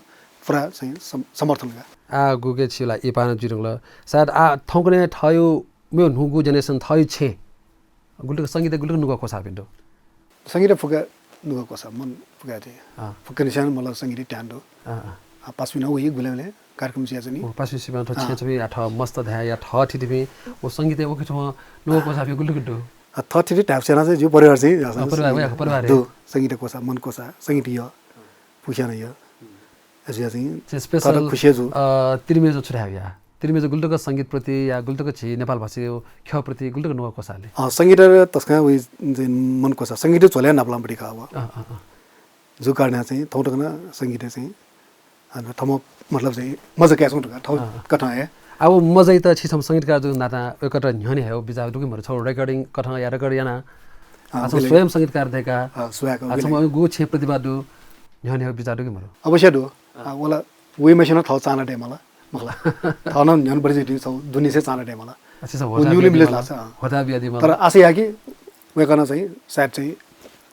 पुरा चाहिँ सम-, समर्थन का। आ, गुके छि ला इपाः नं जुइ धुंकल। सायद आ थौंकन्हय् थःगु मेगु न्हूगु generation थःगु छेँय् गुलि तक संगीतय् गुलि तक नुगः क्वसाःपिं दु? संगीतय् फुक्क नुगः क्वसाः, मन फुक्क हे थें। अँ। फुक्कसिनं, मतलब, संगीतय् ध्यान दु। अँ, अँ। आ, पासापिं नं वइ गुलें गुलें कार्यक्रम जुयाच्वनी। ओ, पासापिं सिपां थ्व छेँय् च्वंपिं, आ, थः मस्त धाये या थः थीथीपिं, व संगीतय् उखे छुं नुगः क्वसाःपिं गुलि तक दु? आ, थः थीथी धायेबलय् चाहिँ जिगु परिवार चाहिँ, अँ, परिवार, वया परिवार हे। दु, संगीतय् क्वसाः, मन क्वसाः, संगीत यः, फुक्कसिनं यः। अय्‌जुयाः चाहिँ चाहिँ special, थःत खुसी हे जू। अ, तिरिमय्‌जुं छु धायेगु या? तिरिमय्‌जुं गुलि तक संगीतप्रति या गुलि तक झी नेपाल भाषाया ख्यःप्रति गुलि तक नुगः क्वसाः ले? अँ, संगीत तसकं वइ चाहिँ मन क्वसाः। संगीत झ्वलय् नापलाःम्ह दु का अब। अँ, अँ, अँ। जु कारणं चाहिँ थौं तक नं संगीतय् चाहिँ, अ, थःम्हं, मतलब, चाहिँ मजा कयाच्वंगु दु का, थौं अँ, अँ। कथं हे। अब मजइत छि छम्ह संगीतकार जूगु नातां वय्‌कःयात न्ह्यःने हयेगु बिचाः दु कि मरु? छगू recording कथं या record याना, अँ, आ, छम्ह उबलय्। स्वयं संगीतकार दय्‌का, अँ, स्वयाक आ, उबलय्। छम्ह गु छेँय् प्रतिभा दु, न्ह्यःने हयेगु बिचाः दु कि मरु? अवश्य दु। अँ। आ, वल, वइम्हसिनं थः चाहना दयेमाल। मखु ला। थः नं न्ह्यःने बढे जुइतिनि, छगू दुनेसय् चाहना दयेमाल। अच्छा, छगू व होता न्यू बियादी लिमिट मला। लाग्छ, अँ। होता बियादी मला। तर आशा याः कि वय्‌कलं चाहिँ सायद चाहिँ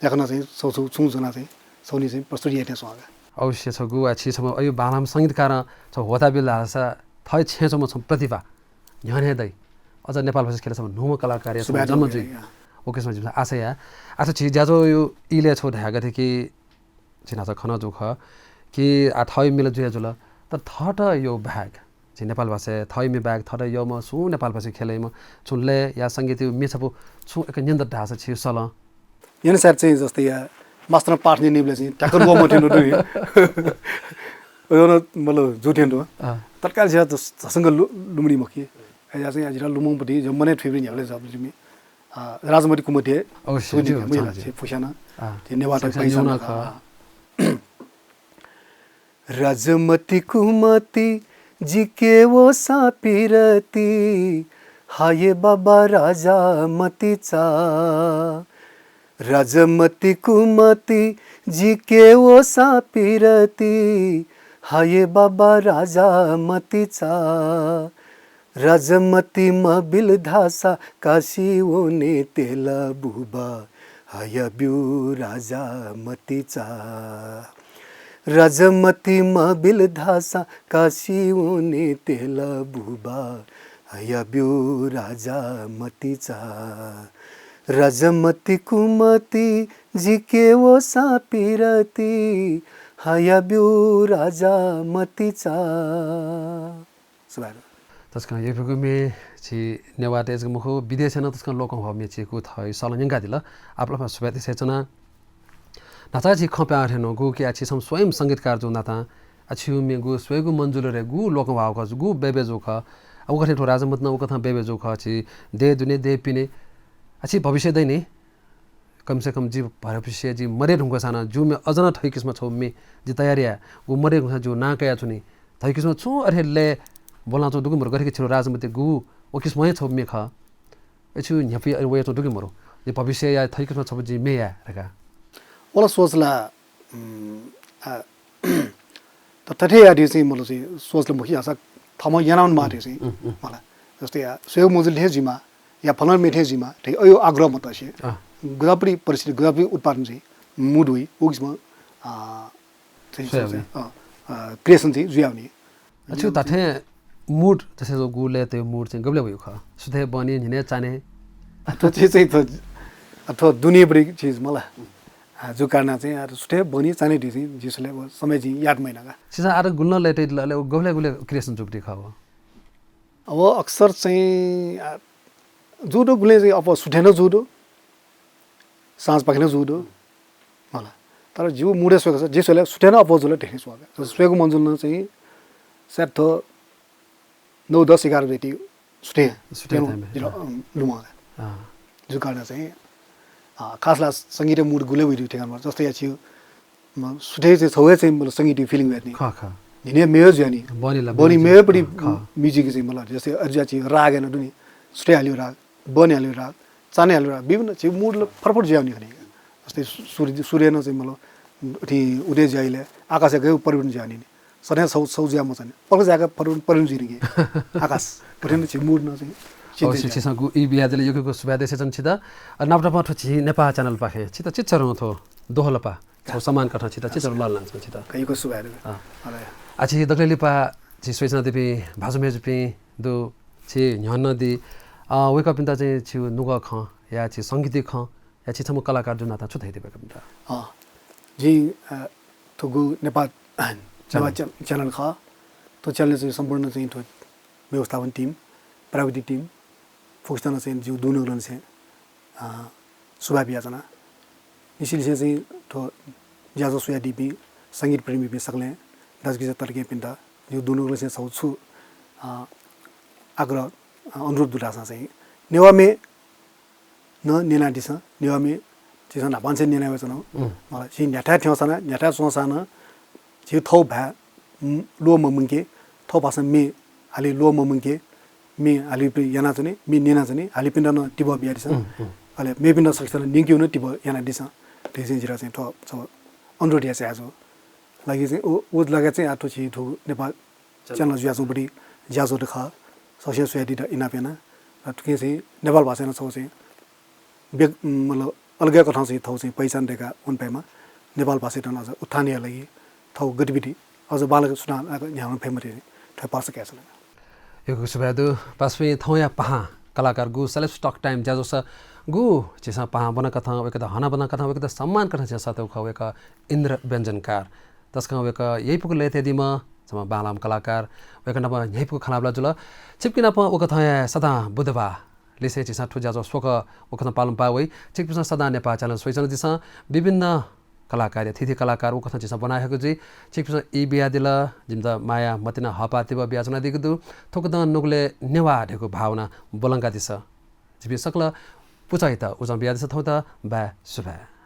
याकनं चाहिँ छगू छुं, छुं जुयाः चाहिँ छगूने चाहिँ प्रस्तुत याये थें च्वं का। अवश्य छगू आ छि छम्ह अय् बांलाःम्ह संगीतकारं छगू होता बिल धाःसा थः छेँय् च्वंम्ह छम्ह प्रतिभा न्ह्यःने दइ। अझ नेपाल भाषा ख्यलय् छम्ह न्हूम्ह कलाकारया छम्ह जन्म जुइ। अँ। व किसिमं जिमिसं आशा याये। अच्छा, झी ज्याझ्वःया इलय् छगू धायेगु थें कि झी न्हाचः खँ नं जूगु खः कि आ थःगु मिले जुया जुल, तर थःत यःगु बाहेक, झी नेपाल भाषाय् थःगु म्ये बाहेक थःत यःम्ह सुं नेपाल भाषा ख्यलय् म्ये छुं लय् या संगीतया म्ये छपु छुं एक न्यने दत धाःसा छिगु सलं? न्यने सायद चाहिँ जस्तै या मास्तरं पाठ न्यनीबलय् चाहिँ ठ्याक्क ल्वःमं थें दु नि। अय्‌नं मतलब जू थें दु। अँ। तत्काल झी झसंक लु-, लुमनी मखु। अय्‌जुयाः चाहिँ जितः लुमंपति जम्मा नं थुइबलय् न्ह्याबलें जब जिमि अ, राजमति कुमति हे अवश्य, थुगु ज्यू, जिं ज्यू, फुस्याना। अँ। झी नेवाःतय् साक्षात् पैसा न्यू नं नं खः। खः। राजमति कुमति जिके वःसा पिरति, हाये बाबा राजामति चा। राजमति कुमति जिके वःसा पिरति, हाये बाबा राजामति चा। राजमति मबिल धाःसा काशी वने तेला बुबा, हया ब्यू राजामति चा। राजमति मबिल धाःसा काशी वने तेला बुबा, हया ब्यू राजामति चा। राजमति कुमति जिके वःसा पिरति, हया ब्यू राजामति चा। सुभाय्। तसकं यःपिंगु म्ये झी नेवाःतय् जक मखु, विदेशय् नं तसकं लोकं ह्वाःगु म्ये झीगु थःगु सलं न्यंकादिल। आपालं सुभाय् देछानाच्वना। न्हाचः झी खँ प्याः थें नं गु कि आ छि छम्ह स्वयं संगीतकार जूगु नातां आ छिगु म्ये गु स्वयेगु मन जुल रे, गु लोकं ह्वाःगु खः, गु बय्‌बय् जूगु खः। आ उकथं थ्व राजमति नं उकथं बय्‌बय् जूगु खः। झी देय् दुने देय् पिने आ छि भविष्य दइ नि। कम से कम जि भविष्य जि मदये धुंकूसां नं जिगु म्ये अझ नं थःगु किसिमं छगू म्ये जि तयार याये, व मदये धुंकूसां जिगु नां कयाच्वनी। थःगु किसिमं छुं अथे लय् ब्वलनाच्वंगु दु कि मरु, गथे कि छिगु राजमति गु व किसिमं हे छगू म्ये खः। अय् छिगु न्ह्यपि अ वयाच्वंगु दु कि मरु, जि भविष्यया थःगु किसिमं छपु जि म्ये याये धकाः? व ला सोच ला, उम्, आ, त थथे यायेगु चाहिँ मतलब चाहिँ सोच ला मखु, याःसा थःम्हं यानावनेमाःगु चाहिँ, उम्, उम्। मला। जस्तै या स्वयेगु मन जुल थें जुइमाः, या फलाना म्ये थें जुइमाः, थथे अय् आग्रह मतसे। अँ। गुजापरि परिस्थिति, गुजापरि उत्पादन चाहिँ mood वइ, व किसिमं, आ, चाहिँ, स्वया चाहिँ, वइ। अँ, आ, creation चाहिँ जुयावनी। अ, छिगु धात्थें mood, जस्तै गु लय्‌तय् mood चाहिँ गबलय् वइगु खः? सुथय्, बहनी, न्हिनय्, चान्हय्? थ्व चिज चाहिँ थ्व, थ्व दुने बरी चिज मला। आ, जु कारणं चाहिँ आर सुथे बनी चाने दि चाहिँ जिसले समय जिं याद मैना का। छिसं आर गुल्न लेते ल, ले गबले गुले क्रिएसन जुक्ति खाव। अब अक्सर चाहिँ, आ, जु दु गुले चाहिँ अब सुथे न जु दु, साँझ पाखे न जु दु। मला। तर जिउ मुडे स्वय्क छ, जे स्वय्ले सुथे न अप्वः जुल ढेके स्वय्क। जस स्वय्गु मन्जुल न चाहिँ सायद थ्व नौ, दस, एघार बजे ति सुथे। सुथे time, जिरो, हाँ। अम, लुमंगा। हाँ। जु कारणं चाहिँ, आ, खास ला संगीत मुड गुले वइ दु ठेकान जस्तै या छिउ, म, सुथे चाहिँ छौए चाहिँ मतलब संगीत feeling वइ नि। खः, खः। निने मेयो जुया नि। बनी ला, बनी बनी मेयो जुया। परि खः। Music चाहिँ मतलब जस्तै अजुया चाहिँ राग न दुनि। सुथे हालियो राग। बने हालिउ राग, चाने हालिउ राग, विभिन्न चाहिँ मुडल फरफर जुया नि खने। जस्तै सु-, सूर्य, सूर्य न चाहिँ मतलब अथि उदय जुयाइले आकाश गयो परिवर्तन जुया नि। सधैं सौ, सौ जुया मचाने। पलक जाका परिवर्तन, परिवर्तन जुइ नि। आकाश। कठिन चाहिँ मुड न चाहिँ change जुया। छिसं गु ई बिया दिल यक्व यक्व सुभाय् देसे चन छित। अ, नाप नाप थ्व झी नेपाः channel पाखे छित चिच्चरं थ्व दोहलपा। छौ सम्मान कथं छित चिच्चरं लल लान छित। कय्क सुभाय्। अँ। अले। आ झी दकले लिपा झी स्वइचना दिपिं भाजु मेजुपिं दु छि न्ह्यःने दी, अ, वय्कःपिन्त चाहिँ छिउ नुगः खँ, या छि संगीतिक खँ, या छि छम्ह कलाकार जु नाता छु धयादी वय्कःपिन्त? अँ, जिं, अ, थुगु नेपाः, नेपाः channel। Channel, channel खः। थ्व channel चाहिँ सम्पूर्ण चाहिँ थ्व व्यवस्थापन team, प्राविधिक team, फुक्कसित चाहिँ जिउ दुनुगलंनिसें, अ, सुभाय् बियाच्वना। निसेंनिसें चाहिँ थ्व ज्याझ्वः स्वयादीपिं संगीत प्रेमीपिं सकलें दाजुकिजा तताकेहेँपिन्त जिउ दुनुगलंनिसें छौ छु, अ, आग्रह, अ, अनुरोध दु धाःसां चाहिँ नेवाः म्ये नं न्यनादिसँ, नेवाः म्ये झीसं न्हापांनिसें न्यना वयाच्वनागु। उम्। मला, झी न्ह्याथाय् थ्यंसां नं, न्ह्याथाय् च्वंसां नं झी थौ भाय्, उम्, ल्वः ममंके, थौ भासं म्ये हाले ल्वः ममंके, म्ये हालेपिं यानाच्वने, म्ये न्यनाच्वने, हालेपिन्त नं तिबः बियादिसँ। उम्, उम्। अले मेपिन्त सकसित नं न्यंकेगु नं तिबः यानादिसँ। धइगु चाहिँ जितः चाहिँ थ्व, थ्व अनुरोध याये चाहेगु। लागि चाहिँ उ, उ लगायत चाहिँ आः थ्व झी थ्व नेपाः channel जुयाच्वंगु बढी ज्याझ्वः दु खः। सकसिनं स्वयादीत इनाप याना। र थुकिं चाहिँ नेपाल भाषाय् नं छौ चाहिँ बेग-, मतलब अलग कथं चाहिँ थौ चाहिँ पहिचान दय्का वने फयेमा। नेपाल भाषायात नं अझ उत्थान यायेगु लागि थौ गतिविधि अझ बांलाक सुनां न्ह्यानाः फयेमा धइगु थ्व पासा कायेच्वना। यक्व सुभाय् दु। पासापिं, थौंया पाहां कलाकारगु Celebs Talk Time ज्याझ्वःगु झीसं पाहां ब्वना कथं, वय्कःयात हना ब्वना कथं, वय्कःयात सम्मान कथं झीसं सःतागु खः, वय्कः इन्द्र व्यञ्जनकार। तसकं वय्कः यइपुक लय्ताय्दीम्ह छम्ह बांलाःम्ह कलाकार। वय्कः नाप न्ह्यइपुक खँल्हाबल्हा जुल। छिकपिं नाप उकथं हे सदां बुधबार लिसे झीसं थ्व ज्याझ्वः स्वकः उकथं पालंपाः वइ। छिकपिन्सं सदां नेपाः channel स्वइच्वनादिसँ। विभिन्न कलाकारया थीथी कलाकार उकथं झीसं ब्वना हयेगु जुइ। छिकपिन्सं ई बियादिल, जिमित माया मतिना हःपाः तिबः बियाच्वनादीगु दु। थुकथं नुगलय् नेवाः धइगु भावना ब्वलंकादिसँ। छिपिं सकल पुचःयात उजं बियादिसँ। थौंयात बाय् सुभाय्।